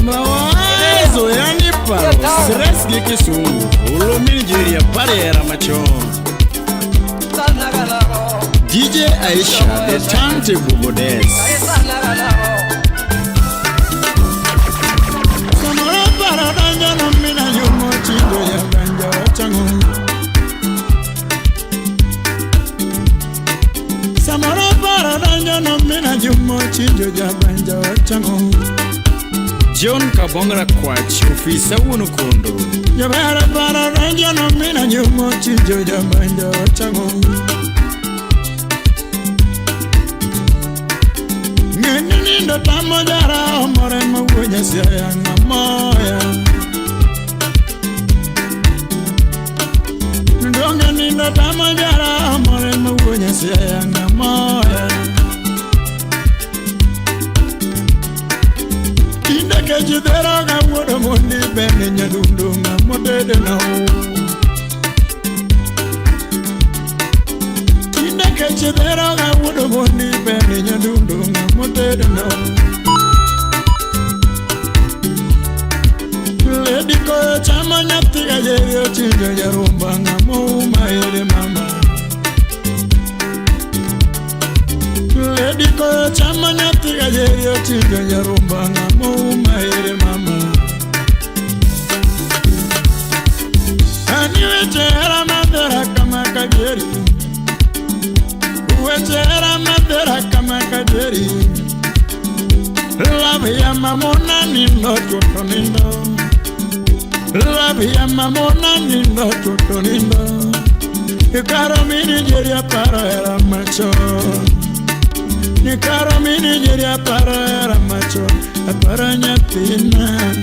Mawazo yanipa stress gi Kisumu Olomi Nigeria pare machon DJ Aisha the turntable goddess Samoro paro donjo no mina yumo tindo ya ganja ochango paro donjo no mina jumo chinjo jabanja wachango. John Kabongra Kwach, ofisa wuon Okondo. Jabara paro donjo no mina jumo chinjo jabanja wachango. Ng'eni nindo tamo jara omore mawuo Nyasaye ng'amoya. Donge nindo tamo jara omore mawuo Nyasaye ng'amoya. Tinde kech dhero ga wuodo mondi bende nyadundo ng'amotede na o. Tinde kech dhero ga wuodo mondi bende nyadundo ng'amotede na o. Lady koyo chamo nyathi ga jeri ochinjo jarumba ng'amouma ere mama. Lady koyo chamo nyathi ga jeri ochinjo jarumba ng'amouma ere mama. Ani weche hera madhera kama kajeri. Weche hera madhera kama kajeri. Love ya mamona nindo choto nindo. Love ya mamona nindo choto nindo. Ikaro mini jeri aparo hera macho. Nikaro mini jeri aparo hera macho. Aparo nyathina.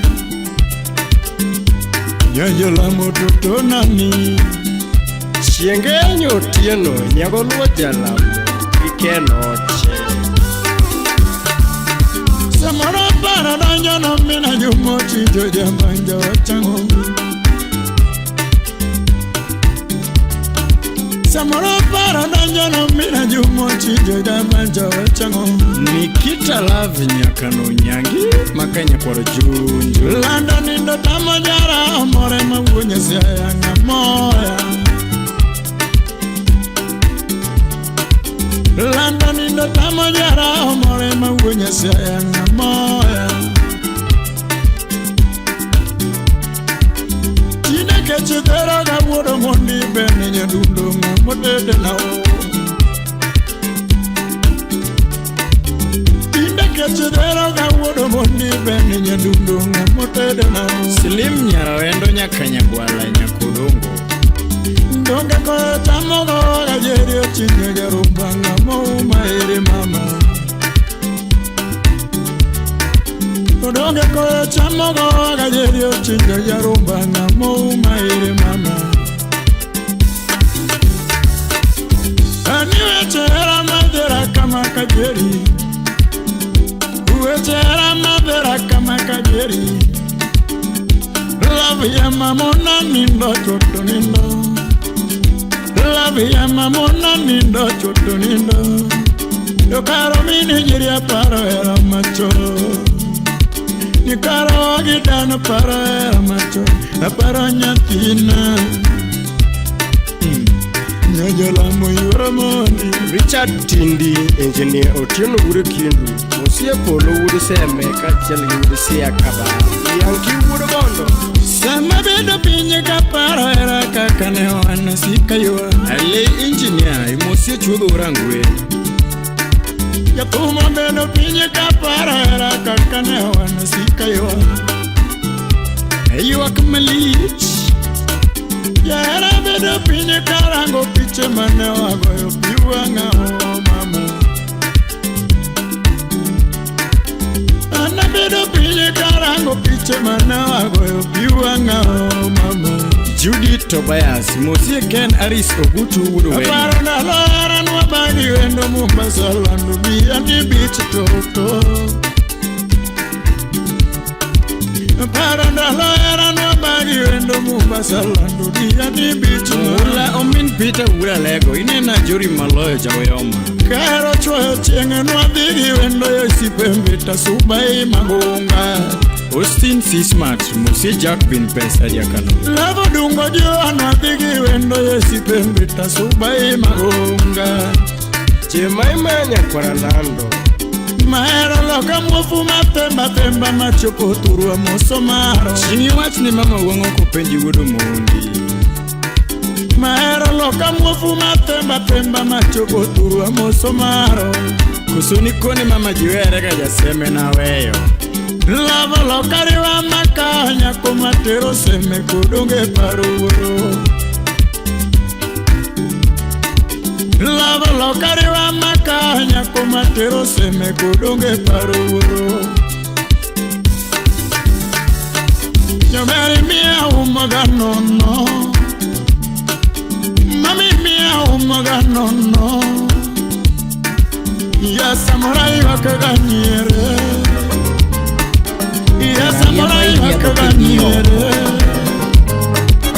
Nyanjola mototo nani. Chienge nyotieno nyagoluo jalamo ikenoche. Samoro paro donjo no mina jumo chinjo jabanja wachango. Samoro paro donjo no mina jumo chinjo jabanja wachango. Nikita Love nyakano nyangi makanya kwaro junju. Lando nindo tamo jara omore mawuo Nyasaye ng'amoya. Lando nindo tamo jara omore mawuo Nyasaye ng'amoya. Tinde kech dhero ga wuodo mondi bende nyadundo ng'amotede na o. Tinde kech dhero ga wuodo mondi bende nyadundo ng'amotede na o. Slim Nyarawendo nyaka Nyagwala nyakodongo. Donge koyo chamo go ga jeri ochinjo jarumba ng'amouma ere mama. Donge koyo chamo go ga jeri ochinjo jarumba ng'amouma ere mama. Ani weche hera madhera kama kajeri. Weche hera madhera kama kajeri. Love ya mamona nindo choto nindo. Love ya mamona nindo choto nindo. Yokaro mini jeri aparo hera macho. Nikaro gidano paro hera macho. Aparo nyathina. Nyajola moyuro mondi. Richard Tindi, engineer Otieno wuod Kindu, Mosie Polo wuod Seme kaachiel gi wuod Sia Kaba. Yanki wuod Bondo. Sama bedo piny kaparo hera kaka ne wan sikaywa. Ale engineer imosie chuodho Rangwe. Jathum obedo piny kaparo hera kaka ne wan sikaywa. Ywak malich. Jahera bedo piny karango piche mane wagoyo pi wang'a o mama. An abedo piny karango piche mane wagoyo pi wang'a o mama. Judith Tobias, Mosie Ken Aris Ogutu wuod Owen. Aparo ndalo hera nwabagi wendo Mombasa lando Diani Beach toto. Aparo ndalo hera nwabagi wendo Mombasa lando Diani Beach. Mula omin Peter wuod Alego, inena Jori maloyo jaoyoma. Kahero chwoyo chieng' nwadhi gi wendo e osiepe Mbita Subai Magunga. Austin C. Smart, Mosie Jack Bin Pesa Jakano. Lavo dungo joa nwadhi gi wendo e osiepe Mbita Subai Magunga. Jemaima nyakwara Lando. Mahero loka muofu mathemba themba machopo thurwa moso maro. Chieng' iwach ni mama wuong'o kopenji wuod Omondi. Mahero loka muofu matemba temba machopo thurwa moso maro. Kusuni koni mama jiwere ga jaseme na weyo. Lavo loka riwa makanya kumatero seme kudunge paruoro. Lavo loka riwa makanya kumatero seme kudunge paruoro. Nyomeri mia umoga nono. Mami mia umoga nono. Ya samurai wakaganyere. Ya samurai wakaganyere.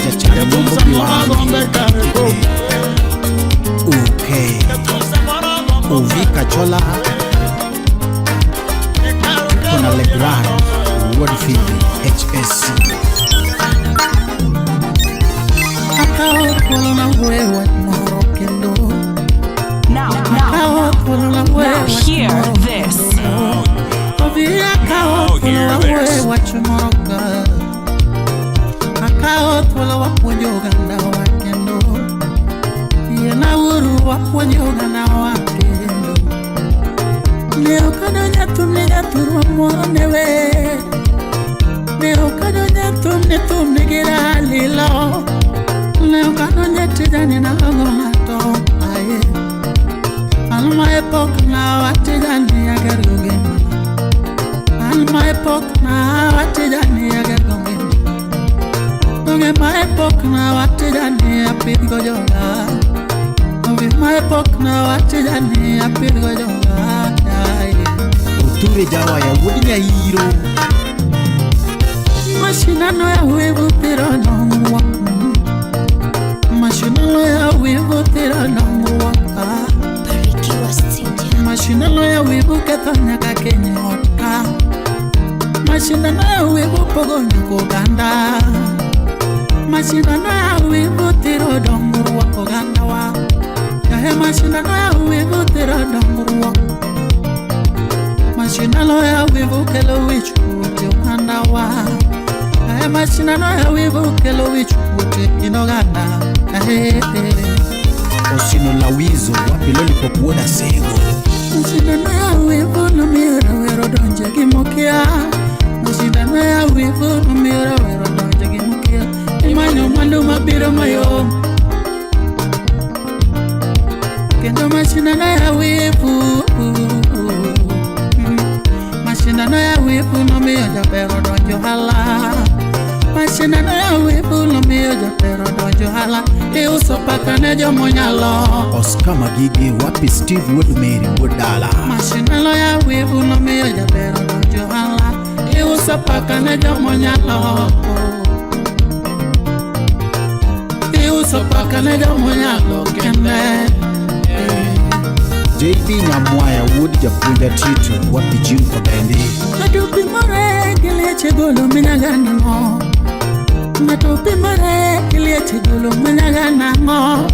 Jachana bombo Gombe kareko. Okay. Uvika Chola Kona Legrand Ward Phoebe HSC. Akao thuolo na wewe moro kendo. Now, Akao thuolo na now wewe hear this. Obi akao thuolo na wewe wach moro ka. Akao thuolo wapuonjo oganda wa kendo. Yiena uru wapuonjo oganda wa kendo. Ne ok adonjo thum ne jathurwa moro ne we. Ne ok adonjo thum ne thum nigi ralilo. Ne ok adonjo e tijani nalogo ng'ato aye. An ma e pok na watijani agergo ngimana. An ma e pok na watijani agergo ngimana. Onge ma e pok na watijani apidhgo joga. Onge ma e pok na watijani apidhgo joga. Aye. Oture Jawaya wuod Nyairo. Mashindano ya wivu thiro dongruok. Mashindano ya wivu thiro dongruok. Barikiwa Studio. Mashindano ya wivu ketho nyaka keny e ot ka. Mashindano ya wivu pogo nyaka oganda. Mashindano ya wivu thiro dongruok oganda wa. Yahe mashindano ya wivu thiro dongruok. Mashindano ya wivu kelo wich kuot e oganda wa. Yahe mashindano ya wivu kelo wich kuot e kind oganda. Yahe. Osino Lawizo wapi Lollipop wuod Asego. Mashindano ya wivu nomiyo rawera odonjo gi mokia. Mashindano ya wivu nomiyo rawera odonjo gi mokia. Imanyo mwandu mabiro mayom. Kendo mashindano ya wivu. Mashindano ya wivu nomiyo jaber odonjo ohala. Mashindano ya wivu nomiyo jaber odonjo ohala. Iuso paka ne jomonyalo. Oscar Magige wapi Steve wuod Mary wuod Dala. Mashindano ya wivu nomiyo jaber odonjo ohala. Iuso paka ne jomonyalo. Iuso paka ne jomonyalo kende. JB Nyamwaya wuod Japuonja Tito wapi Jim Kobendi. Ng'ato pimore gi leche golo minyaga nang'o. Ng'ato pimore gi leche golo minyaga nang'o.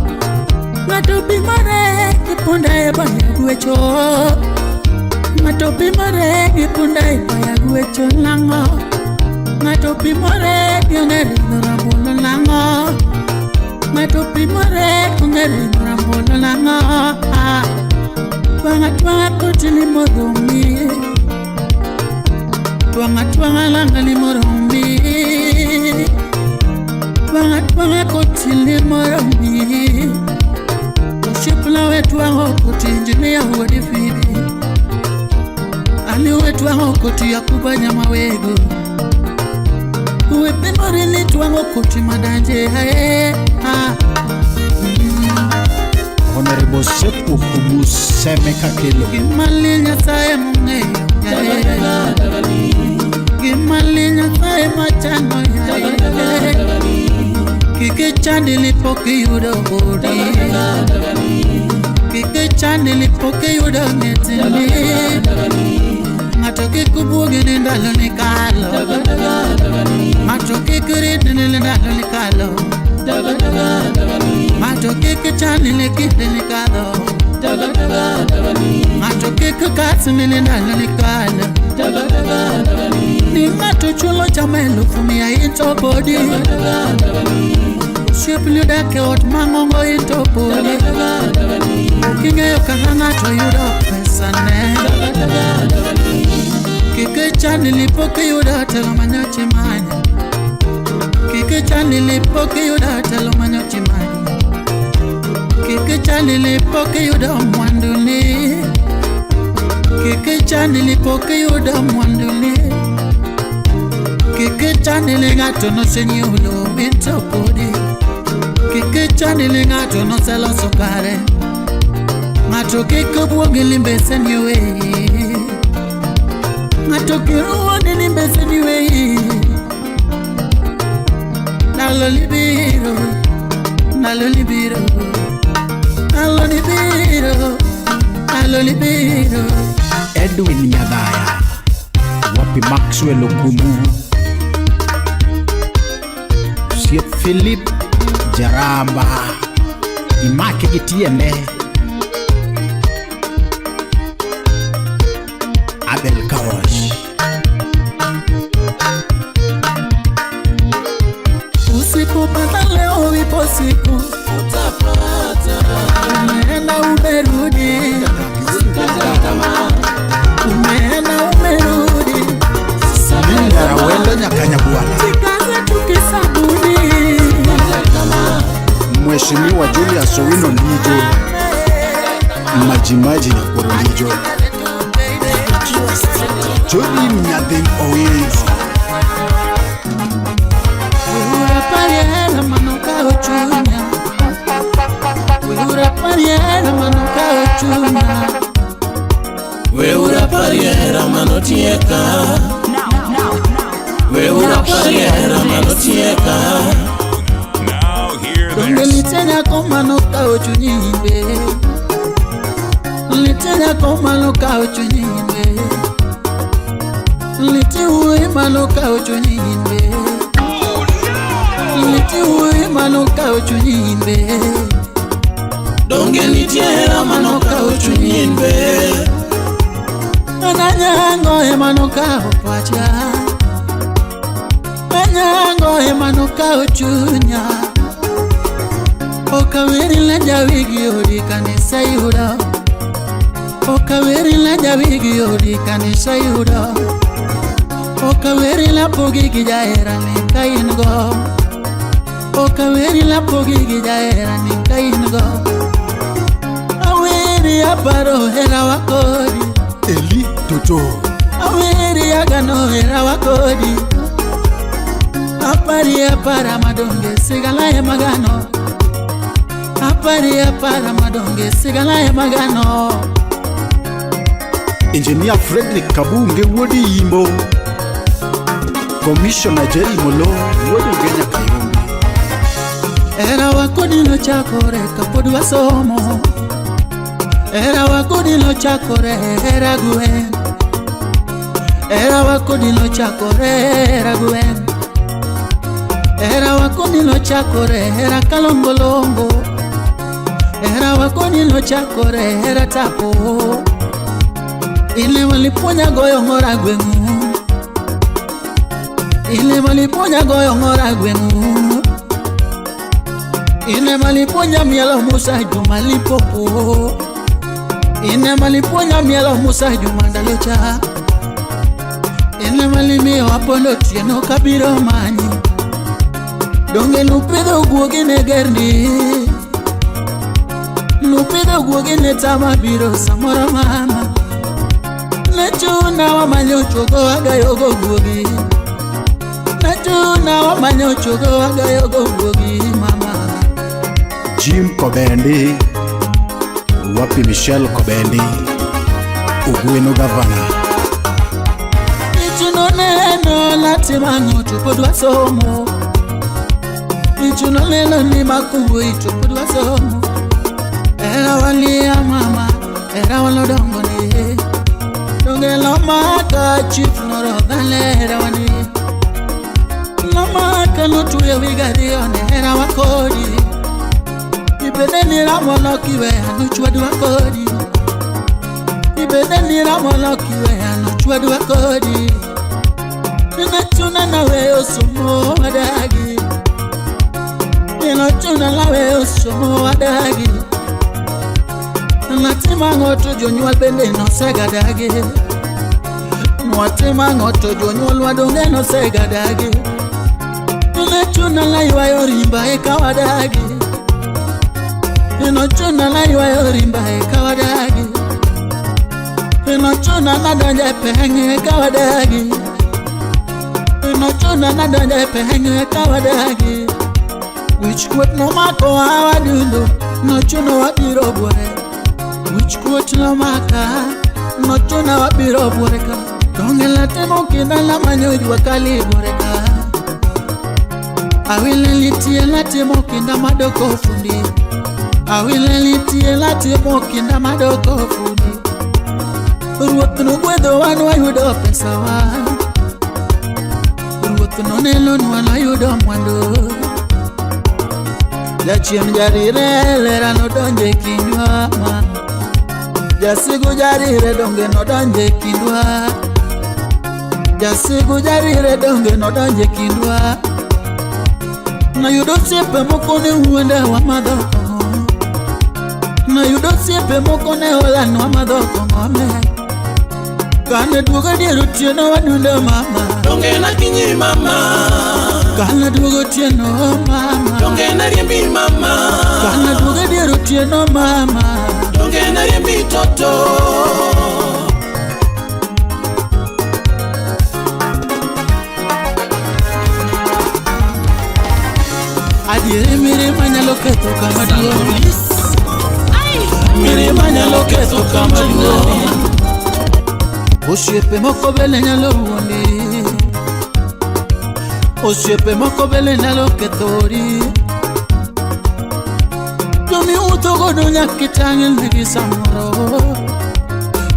Ng'ato pimore gi punda e baya gwecho. Ng'ato pimore gi punda e baya gwecho nang'o. Ng'ato pimore gi ong'er ridho rabolo nang'o. Ng'ato pimore gi ong'er ridho rabolo nang'o. Ah. Twang'a twang'a koti ni moromi. Twang'a twang'a langa ni moromi. Twang'a twang'a koti ni moromi. Oshiepna we twang'o koti injinia wuod Phoebe. Ani we twang'o koti Yakuba Nyamawego. We pimore ni twang'o koti madanje ae. Ah. Honorable Seth Okumu Seme Kakelo. Gimali Nyasaye mong'eyo yae. Gimali Nyasaye machano yae. Kik ichandi ni pok iyudo odi. Kik ichandi ni pok iyudo ng'etni. Ng'ato kik buogi ni ndalo ni kalo. Ng'ato kik rit ni ndalo ni kalo. Ng'ato kik chandi ni kinde ni kadho. Ng'ato kik kasni ni ndalo ni kalo. Ni ng'ato chulo chama 1,000 into bodi. Osiepni odak e ot mang'ongo ito podi. King'eyo kaka ng'ato yudo pesane. Kik ichani lipo kiyudo telo manyocha imanyo. Kik ichani lipo kiyudo telo manyocha imanyo. Kik ichani lipo kiyudo mwanduni. Kik ichani lipo kiyudo mwanduni. Kik ichani ni ng'ato nosenyiewo lowo into podi. Kik ichani ni ng'ato noseloso kare. Ng'ato kik obuogi ni mbeseni weyi. Ng'ato kik wuondi ni mbeseni weyi. Ndalo libiro, ndalo libiro, ndalo libiro, ndalo libiro. Edwin Nyadhaya, wapi Maxwell Okumu, osiep Philip Jaramba, imake gi tiende. Abel Kaosh, Usipopata leo ipo siku utapata. Umeenda umerudi, usikate tamaa. Umeenda umerudi, Linda Rawendo nyaka Nyabwala, jikaze tukisabuni. Mheshimiwa Julius Owino Lijo, Majimaji Nyakwaro Lijo, Johnny Nyadhi Owino, Weura pariera manoka ochunya. Weura pariera manoka ochunya. Weura pariera manotieka. Weura pariera manotieka. Now hear Donge this. nitie nyako manokawo chunyi imbe. Nitie nyako manokawo chunyi imbe. Nitie wuoyi manokawo chunyi imbe. Nitie wuoyi manokawo chunyi imbe. Donge nitie hera manokawo chunyi imbe. Anyango ema nokawo pacha. Anyango ema nokawo chunya. Okaweri la jawigi odi kanisa yudo. Okaweri la jawigi odi kanisa yudo. Okaweri la pogi gi jahera ni ka in go. Okaweri la pogi gi jahera ni ka in go. Aweri aparo hera wa kodi. Eli Toto, Aweri agano hera wa kodi. Apari apara madonge sigala e magano. Apari apara madonge sigala e magano. Engineer Frederick Kabunge wuod Yimbo, Commissioner Jerry Molo wuod Ugenya Kayombe, Era wakodi nochakore kapod wasomo. Era wakodi nochakore era gwen. Era wakodi nochakore era gwen. Era wakodi nochakore era kalongolongo. Era wakodi nochakore era tapo. Ile walipuonja goyo ng'ora gweng'u. Ile walipuonja goyo ng'ora gweng'u. Ine malipuonja mielo Musa Juma Lipopo. Ine malipuonja mielo Musa Juma ndalo cha. Ine malimiyo apondo otieno kabiro manyi. Donge nupidho guogi ne gerni. Nupidho guogi ne tama biro samoro mama. Ne chuna wamanyo chuogo wagayogo guogi. Ne chuna wamanyo chuogo wagayogo guogi mama. Jim Kobendi, wapi Michelle Kobendi, Ugweno Gavana, Ichuno neno latimo to pod wasomo. Ichuno neno ni makuwe to pod wasomo. Era walia mama, era walodongo ni. Donge lomaka chief norodhale era wani. Lomaka notuye wigario ne era wakodi. Ibede ni ramono kiwe anuchwadwa kodi. Ibede ni ramono kiwe anuchwadwa kodi. Ninachuna nawe osumo wadagi. Inochuna lawe somo wadagi. Natimo ang'o to jonyuol bende nosegadagi. Nwatimo ang'o to jonyuol wadonge nosegadagi. Inochuna laywayo rimba eka wadagi. Inochuna laywayo rimba eka wadagi. Inochuna nadonjo e peng eka wadagi. Inochuna nadonjo e peng eka wadagi. Wich kuot nomako wadundo, nochuno wabiro buore. Wich kuot nomaka, nochuno wabiro buore ka. Donge latimo kinda lamanyo jua kali buore ka. Awile nitie latimo kinda madoko fundi. Awile nitie latimo kinda madoko fundi. Ruoth nogwedho wan wayudo pesawa. Ruoth nonelonwa wayudo mwandu. Jachien jarire lera nodonje kindwa ma. Jasigu jarire donge nodonje kindwa. Jasigu jarire donge nodonje kindwa. Nayudo osiepe moko ne wuonda wamadho kong'o. Nayudo osiepe moko ne olanwa madho kong'o me. Kane duogo dier otieno wadundo mama. Donge nakinyi mama. Kana duogo otieno mama. Donge nariembi mama. Kana duogo dier otieno mama. Donge nariembi toto. Adieri mirima nyalo ketho kama duong'. Mirima nyalo ketho kama duong'. Osiepe moko bende nyalo wuondi. Osiepe moko bende nyalo kethori. Jomiwuotho godo nyaka itang' negi samoro.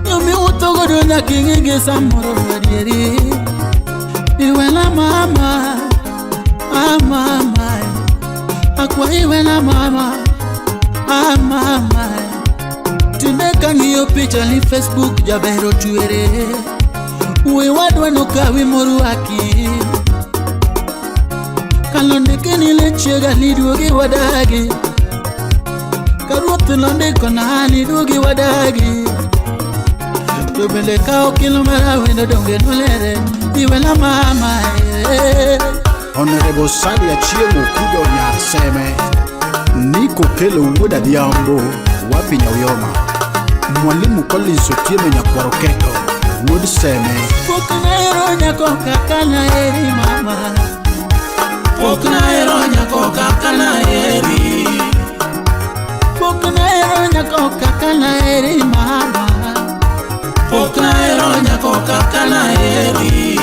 Jomiwuotho godo nyaka ing'igi samoro adieri. Iwena mama, ah mama, akwayi iwena mama, ah mama. Tinde kang'iyo picha ni Facebook jaber otwere. Wuoyi wadwa nokawi morwaki. Kalondiki ni lechiega ni duogi wadagi. Karuoth nondiko na ni duogi wadagi. To bende ka okil mara wendo donge nolere. Iwena mama eh. Honorable Sali Achieng' Okudo Nyar Seme, Nico Kelo wuod Adhiambo wapi Nyauyoma, Mwalimu Collins Otieno Nyakwaro Keto wuod Seme. Pok nahero nyako kaka naheri mama. Pok nahero nyako kaka naheri. Pok nahero nyako kaka naheri mama. Pok nahero nyako kaka naheri.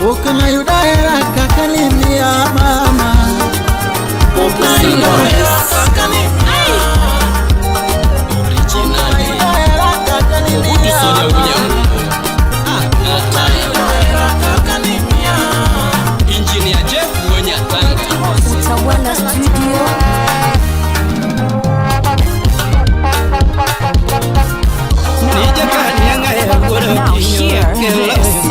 Pok nayudo hera kaka nimiya mama. Pok nayudo hera kaka nimiya. Engineer Jeff Wenyatanga. Utawala Studio. Now hear this.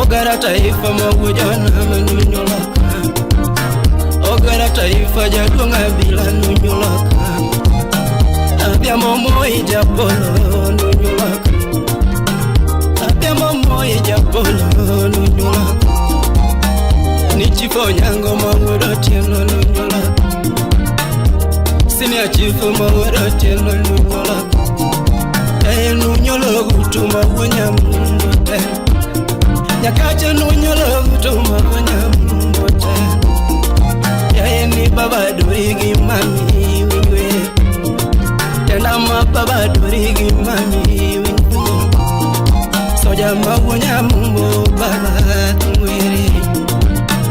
Ogara taifa mawujana manunyolaka. Ogara taifa jaduong' abila nunyolaka. Abia momo ijapolo nunyolaka. Abia momo ijapolo nunyolaka. Nichi Chief Onyango mawuod Otieno Lunyolo. Senior Chief mawuod Otieno Lunyolo. Yaye Lunyolo Gutu mawuo Nyamumbo te. Nyakacha Lunyolo Gutu mawuo Nyamumbo te. Yaye ni baba dori gi mami winjwe. Tenda ma baba dori gi mami winjwe. Soja mawuo Nyamumbo baba tungwere.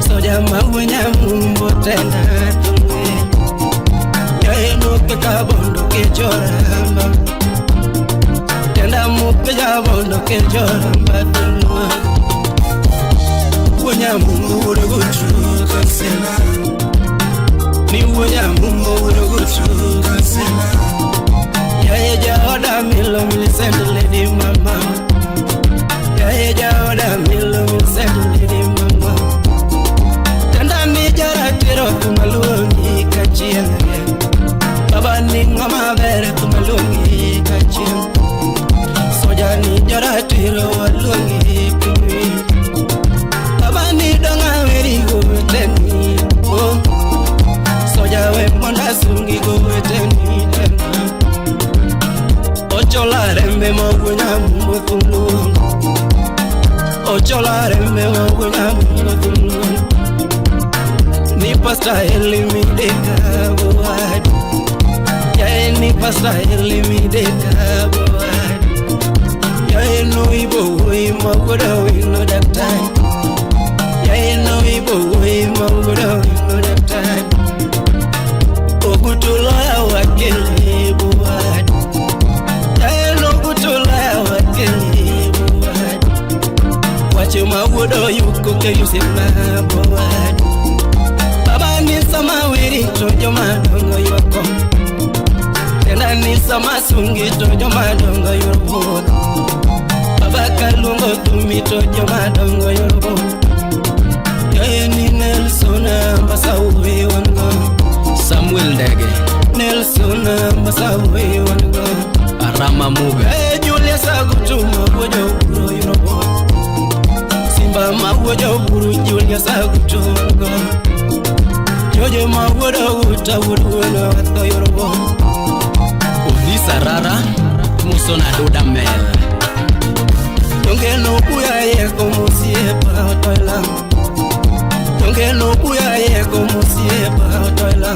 Soja mawuo Nyamumbo tenda tungwere. Yaye nuke kabondo ke joramba. Tenda muke jabondo ke joramba tungwa. Wuo Nyamumbo wuod Gutu kasela. Ni wuo Nyamumbo wuod Gutu kasela. Yaye jaoda milo Millicent lady mama. Yaye jaoda milo Millicent lady mama. Tenda ni jaratiro kumaluongi kachien. Baba ni ng'ama ber kumaluongi kachien. Soja ni jaratiro waluongi pinywi. Baba ni donga weri goweteni. Oh, soja we monda sungi goweteni tena. Ochola rembe mawuo Nyamumbo thumluong. Ochola rembe mawuo Nyamumbo thumluong. Ni pasta elimideka boad. Yaye ni pasta elimideka boad. Yaye no ibo woi mawuoda wino daktari. Yaye no ibo woi mawuoda wino daktari. Ogutu lawyer wakili boad. Yaye no ogutu lawyer wakili boad. Wache mawuoda yuko ke yusema boad. Baba ni sama wiri to joma dongo yuko. Tena ni sama sungi to joma dongo yuko. Baba kalungo tumi to joma dongo yuko. Yaye ni Nelson Ambasa uwe wango. Samuel Ndege. Nelson Ambasa uwe wango. Arama Muga. Hey Julius Agutu mawuojo buru yuko. Simba mawuojo buru Julius Agutu wango. Jojo mawuodo uta wuodo atho yuko. Odhisa Rara Musona Duda Mel. Donge no buya yeko musiepa otoila. Donge no buya yeko musiepa otoila.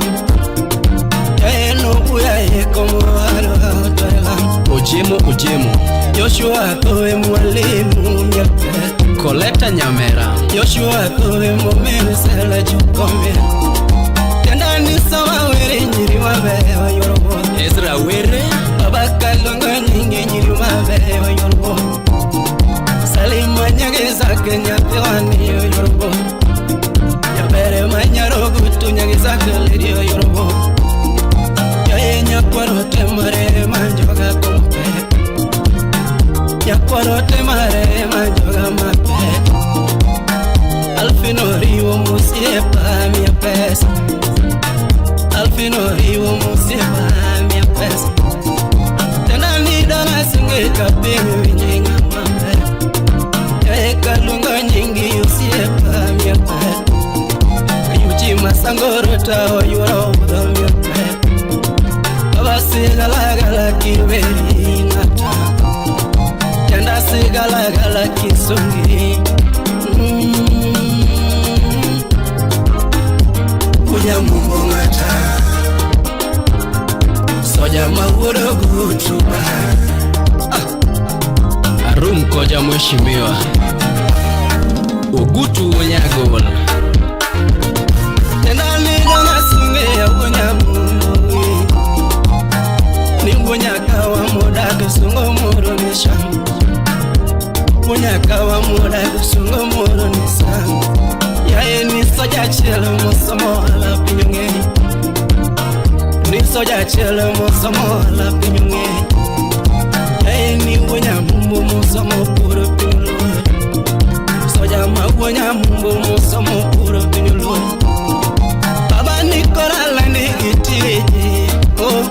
Yaye no buya yeko muwaro otoila. Ojemo Ojemo. Joshua towe mwalimu miape. Koleta Nyamera. Joshua towe momene sela jukome. Tenda ni sama were nyiri mabe wa yorobo. Ezra Were. Baba kalongo nyingi nyiri mabe wa yorobo. Salima nyageza Kenya tewani yorobo. Nyabere manyaro gutu nyageza keliri yorobo. Yaye nyakwaro temare manjoga kumpe. Nyakwaro temare manjoga mape. Alfino riwo musiepa mia pesa. Alfino riwo musiepa mia pesa. Tena ni dana singe kapinyi winjenga mape. Yaye kalunga nyingi usiepa mia pesa. Kayuchi masangoro tao yoro budho mia pesa. Baba sigala gala kiweri ngata. Tenda sigala gala kisungi. Kunyamumbo ngata. Soja mawuodo gutu ba. Arum koja mheshimiwa. Ogutu Wonyagol. Tenda ni dona sunge ya Wonyamumbo. Ni wonyaka wa moda kusungo moro nisha. Wonyaka wa moda kusungo moro nisha. Yaye ni soja chelo musomo ala pinyonge. Ni soja chelo musomo ala pinyonge. Yaye ni Wonyamumbo musomo puro pinyolo. Soja ma Wonyamumbo musomo puro pinyolo. Baba ni korala ni gitiji. Oh.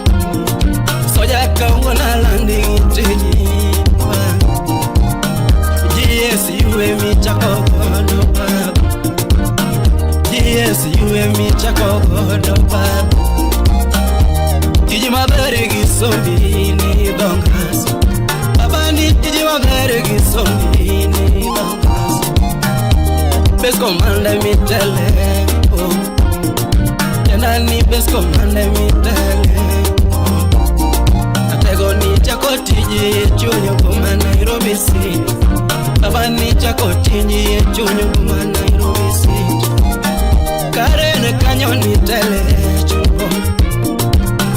Soja kawona landi gitiji. GSU mi chako kodo baba. maber gi sombi ni dongas. Baba ni tiji maber gi sombi ni dongas. Bes komanda mi tele, oh. Tena ni bes komanda mi tele, oh. Atego ni chako tiji chunyo kuma Nairobi City. Baba ni chako tiji chunyo kuma Nairobi City. Karene kanyo ni tele chumbo.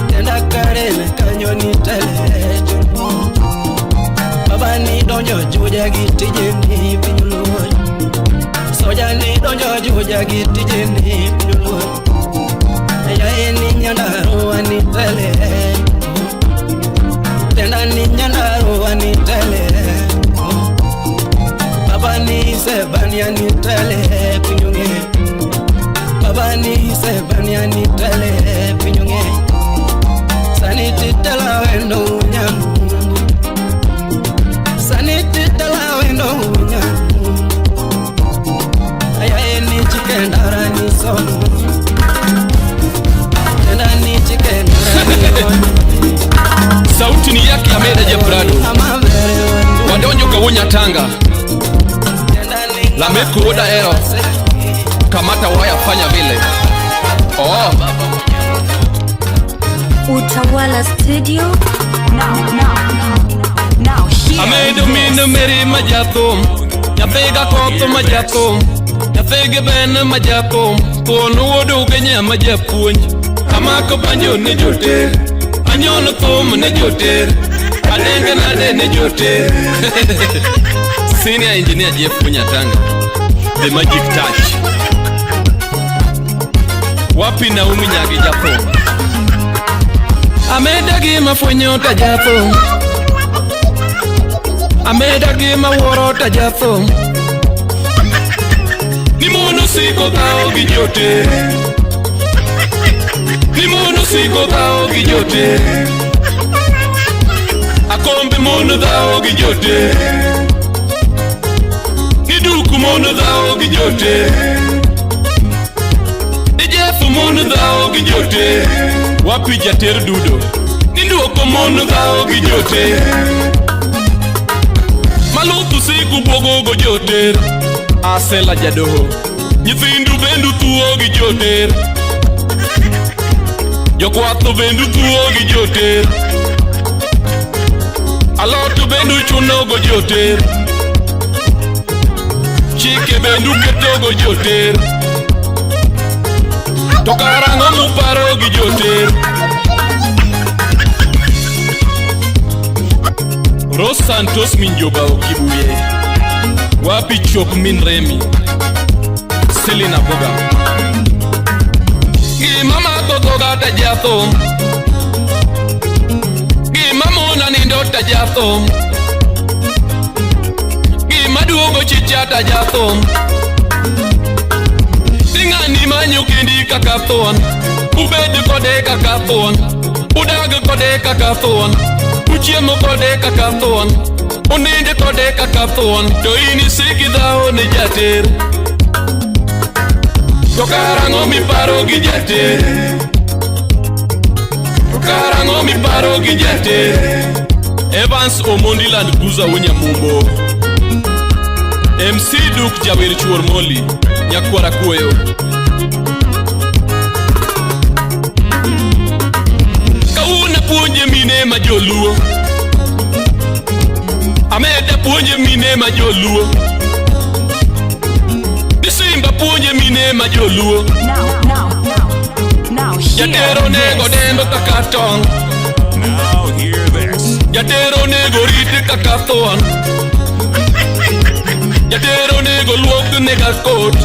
Tena karene kanyo ni tele chumbo. Baba ni donjo juja gi tije ni piny luo. Soja ni donjo juja gi tije ni piny luo. Yae ni Nyandarua ni tele. Tena ni Nyandarua ni tele. Baba ni Sebania ni tele pinyonge. Baba ni Sebania ni tele pinyonge. Sani titela wendo nyamu. Sani titela wendo nyamu. Ayae ni chikendara ni somo. Tena ni chikendara ni somo. Sauti ni yake Ameda Jebrado. Wadonjo kawunya Tanga. Lameku oda ero. Kamata waya fanya vile. Oh. Utawala Studio. Now hear Amedo this. min meri majato. Nyapega koto majato. Nyathege ben majato. Thuon wuodo Kenya majapuonj. Amako banjo ne joter. Anyono thum ne joter. Adenge nade ne joter. Senior Engineer Jeff Munyatanga. The Magic Touch. Wapi Naomi Nyagi jathum. Ameda gima fwenyo ta jathum. Ameda gima wuoro ta jathum. Ni mono siko dhao gi joter. Ni mono siko dhao gi joter. Akombe mono dhao gi joter. Ni duku mono dhao gi joter. Ni Jeff mono dhao gi joter. Wapi jater dudo. Ni nduoko mono dhao gi joter. Maluthu siku bwogo go joter. Asela jadoho. Nyithindu bendu thuo gi joter. Jokwatho bendu thuo gi joter. Alot bendu chuno go joter. Chike bendu keto go joter. To karang'o muparo gi joter. Ros Santos Minjoba Okibuye. Wapi chop min Remi. Selina Boga. Gima mako dhoga ta jathum. Gima mona nindo ta jathum. Gima duogo chicha ta jathum. Ting'ani manyo kendi kaka thuon. Ubed kode kaka thuon. Udag kode kaka thuon. Uchiemo kode kaka thuon. Uninde kode kaka thuon. To in isiki dhao ne jater. To karang'o miparo gi jater. To karang'o miparo gi jater. Evans Omondi Land Cruiser Wunyamumbo. MC Duk Jawer Chuor Moli. Nyakwara Kuoyo. Kawuono apuonje mine ma joluo. Ameda puonje mine ma joluo. Ni Simba puonje mine ma joluo. Now hear Jatero nego this. dembo kaka tong'. Now hear this. Jatero nego rit kaka thuon. Jatero nego luok nega kot.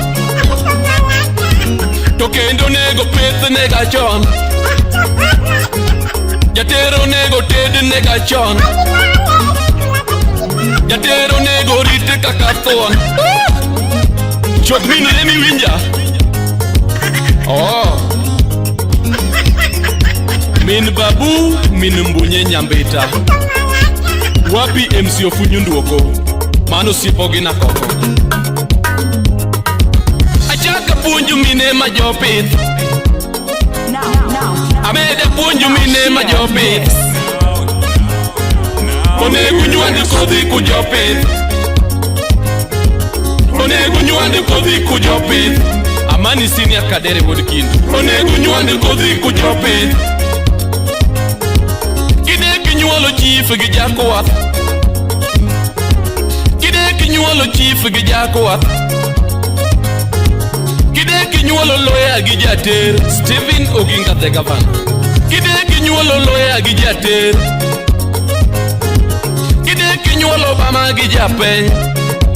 To kendo nego peth nega chon. Jatero nego ted nega chon. Jatero nego rit kaka thuon. Chok min Remi winja. Oh. Min babu, min mbunye nyambita. Wapi MC Ofunyu nduoko. Mano sipogi na koko. Achaka puonjo mine ma jopith. Ameda puonjo mine ma jopith. Onego nywand kodhi ku jopith. Onego nywand kodhi ku jopith. Amani Senior Kadere wuod Kindu. Onego nywand kodhi ku jopith. Kidek nyuolo chief gi jakwath. Kidek nyuolo chief gi jakwath. Kidek nyuolo lawyer gi jater. Stephen Oginga the governor. Kidek nyuolo lawyer gi jater. Kidek nyuolo Obama gi japeny.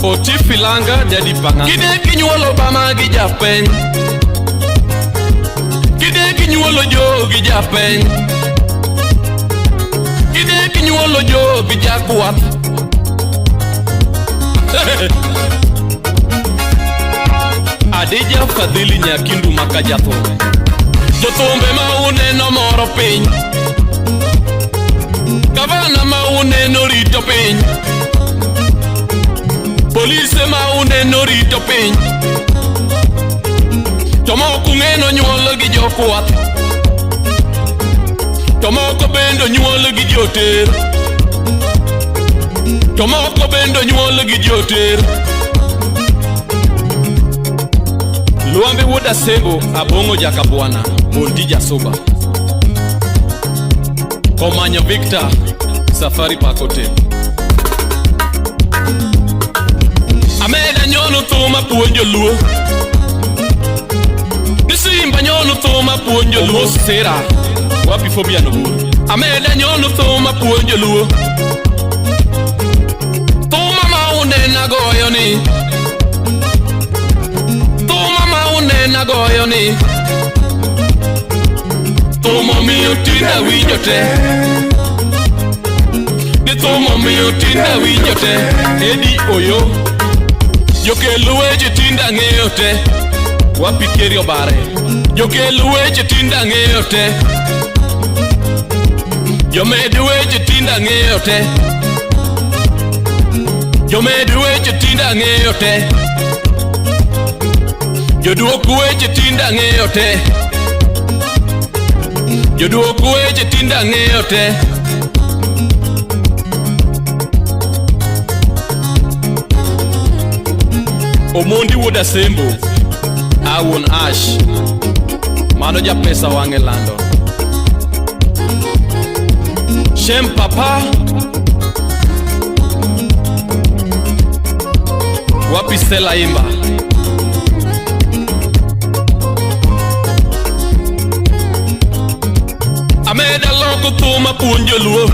Oti Filanga Daddy Panga. Kidek nyuolo Obama gi japeny. Kidek nyuolo Joe gi japeny. Kidek nyuolo Joe gi jakwath. Adija Fadhili Nyakindu maka jathum. Jothumbe ma uneno moro piny. Gavana ma uneno rito piny. Polise ma uneno rito piny. Jomoko ung'eno nyuolo gi jokwath. Jomoko bende nyuolo gi joter. Jomoko bende nyuolo gi joter. Luambe wuod Asembo Abong'o Jakabwana Bondi Jasuba. Komanyo Victor Safari Park Hotel. Ameda nyono thuma puonjo luo. Ni Simba nyono thuma puonjo luo. Sera wapi Phobia Noburu. Ameda nyono thuma puonjo luo. Thuma ma unena goyo ni. Thuma ma unena goyo ni. Thuma miyo tinda winjo te. Ni thuma miyo tinda winjo te. Edi Oyo. Jokel weche tinda ng'eyo te. Wapi Keri Obare. Jokel weche tinda ng'eyo te. Jomed weche tinda ng'eyo te. Jomed weche tinda ng'eyo te. Joduok weche tinda ng'eyo te. Joduok weche tinda ng'eyo te. Omondi wuod Asembo, awuon Ash, mano japesa wang'e London. Shem Papa, wapi Stella Imba. Ameda loko thuma puonjo luo.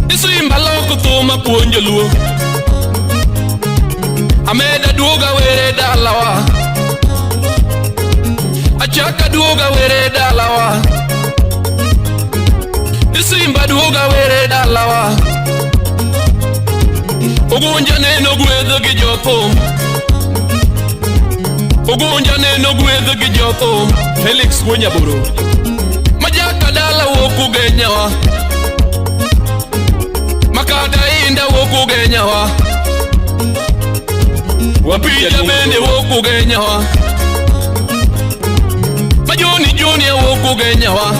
Isimba loko thuma puonjo luo. Ameda duoga were dalawa. Achaka duoga were dalawa. Isimba duoga were dalawa. Ogunja neno gwedho gi jothum. Ogunja neno gwedho gi jothum. Felix Wuonyaburo. Majaka dala wuok ugenyawa. Makata inda wuok ugenyawa. Wapija bende wuok ugenyawa. Majoni Junior wuok ugenyawa.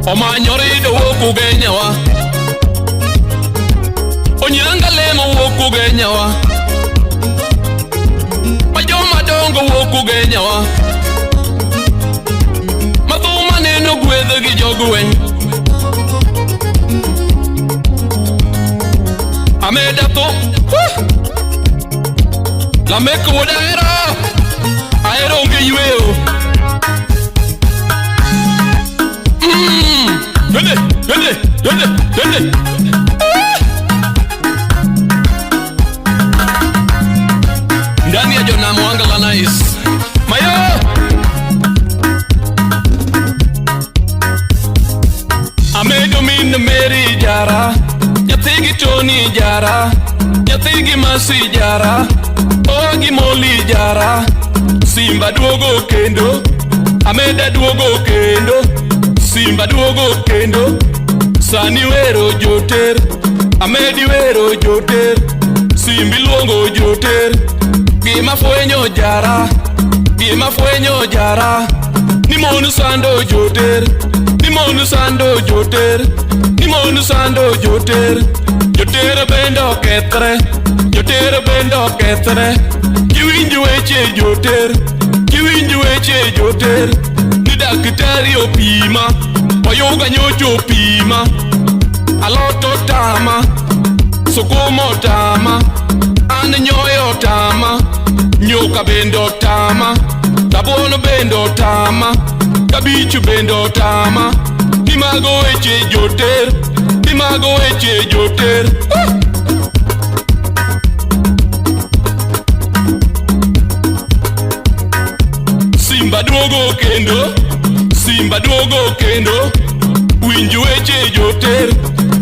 Omanyo rido wuok ugenyawa. Onyanga lemo wuok ugenyawa. Majoma dongo wuok ugenyawa. Mathuma neno gwedho gi jogweng'. Ameda tho. Lamek wuod Ahero. Ahero onge yweyo. Twende, twende, twende, twende. Ndani ya Jona Mwanga la Nice. Mayo! Amedo min Mary jara. Nyathigi Tony jara. Nyathigi Masi jara. Ogi Moli jara. Simba duogo kendo. Ameda duogo kendo. Simba duogo kendo. Sani wero joter. Amedi wero joter. Simbi luongo joter. Gima fwenyo jara. Gima fwenyo jara ni mon sando joter, ni mon sando joter, ni mon sando joter. Joter bende okethre, joter bende okethre. Kiwinj weche joter, kiwinj weche joter. Ni daktari opima, oyuga nyocha opima. Alot otama, sukuma otama, an nyoyo otama, nyuka bende otama, rabuon bende otama, kabich bende otama. Ni mago weche joter, ni mago weche joter. Ah! Simba duogo kendo, Simba duogo kendo. Winj weche joter,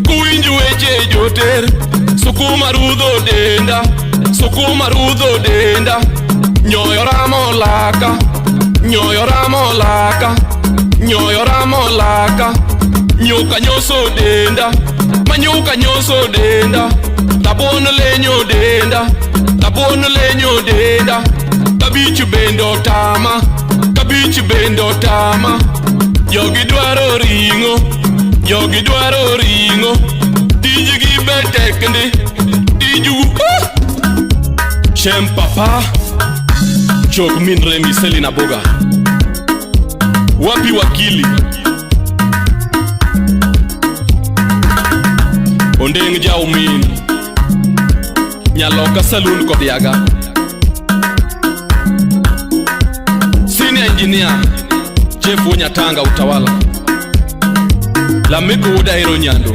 kuwinj weche joter. Sukuma rudho denda, sukuma rudho denda. Nyoyo ramo laka, nyoyo ramo laka, nyoyo ramo laka. Nyuka nyoso denda, manyuka nyoso denda. Rabuon lenyo denda, rabuon lenyo denda. Kabich bende otama, kabich bende otama. Jogi dwaro ring'o, jogi dwaro ring'o. Tijgi ber tek ndi, tiju. Ah! Shem papa, chok min Remi Selina Boga. Wapi wakili? Ondeng jaumin, nyaloka saloon kod yaga. Senior engineer Jeff Wunyatanga Utawala. Lameko wuod Ahero Nyando.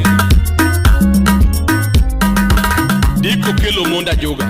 Diko kelo monda joga.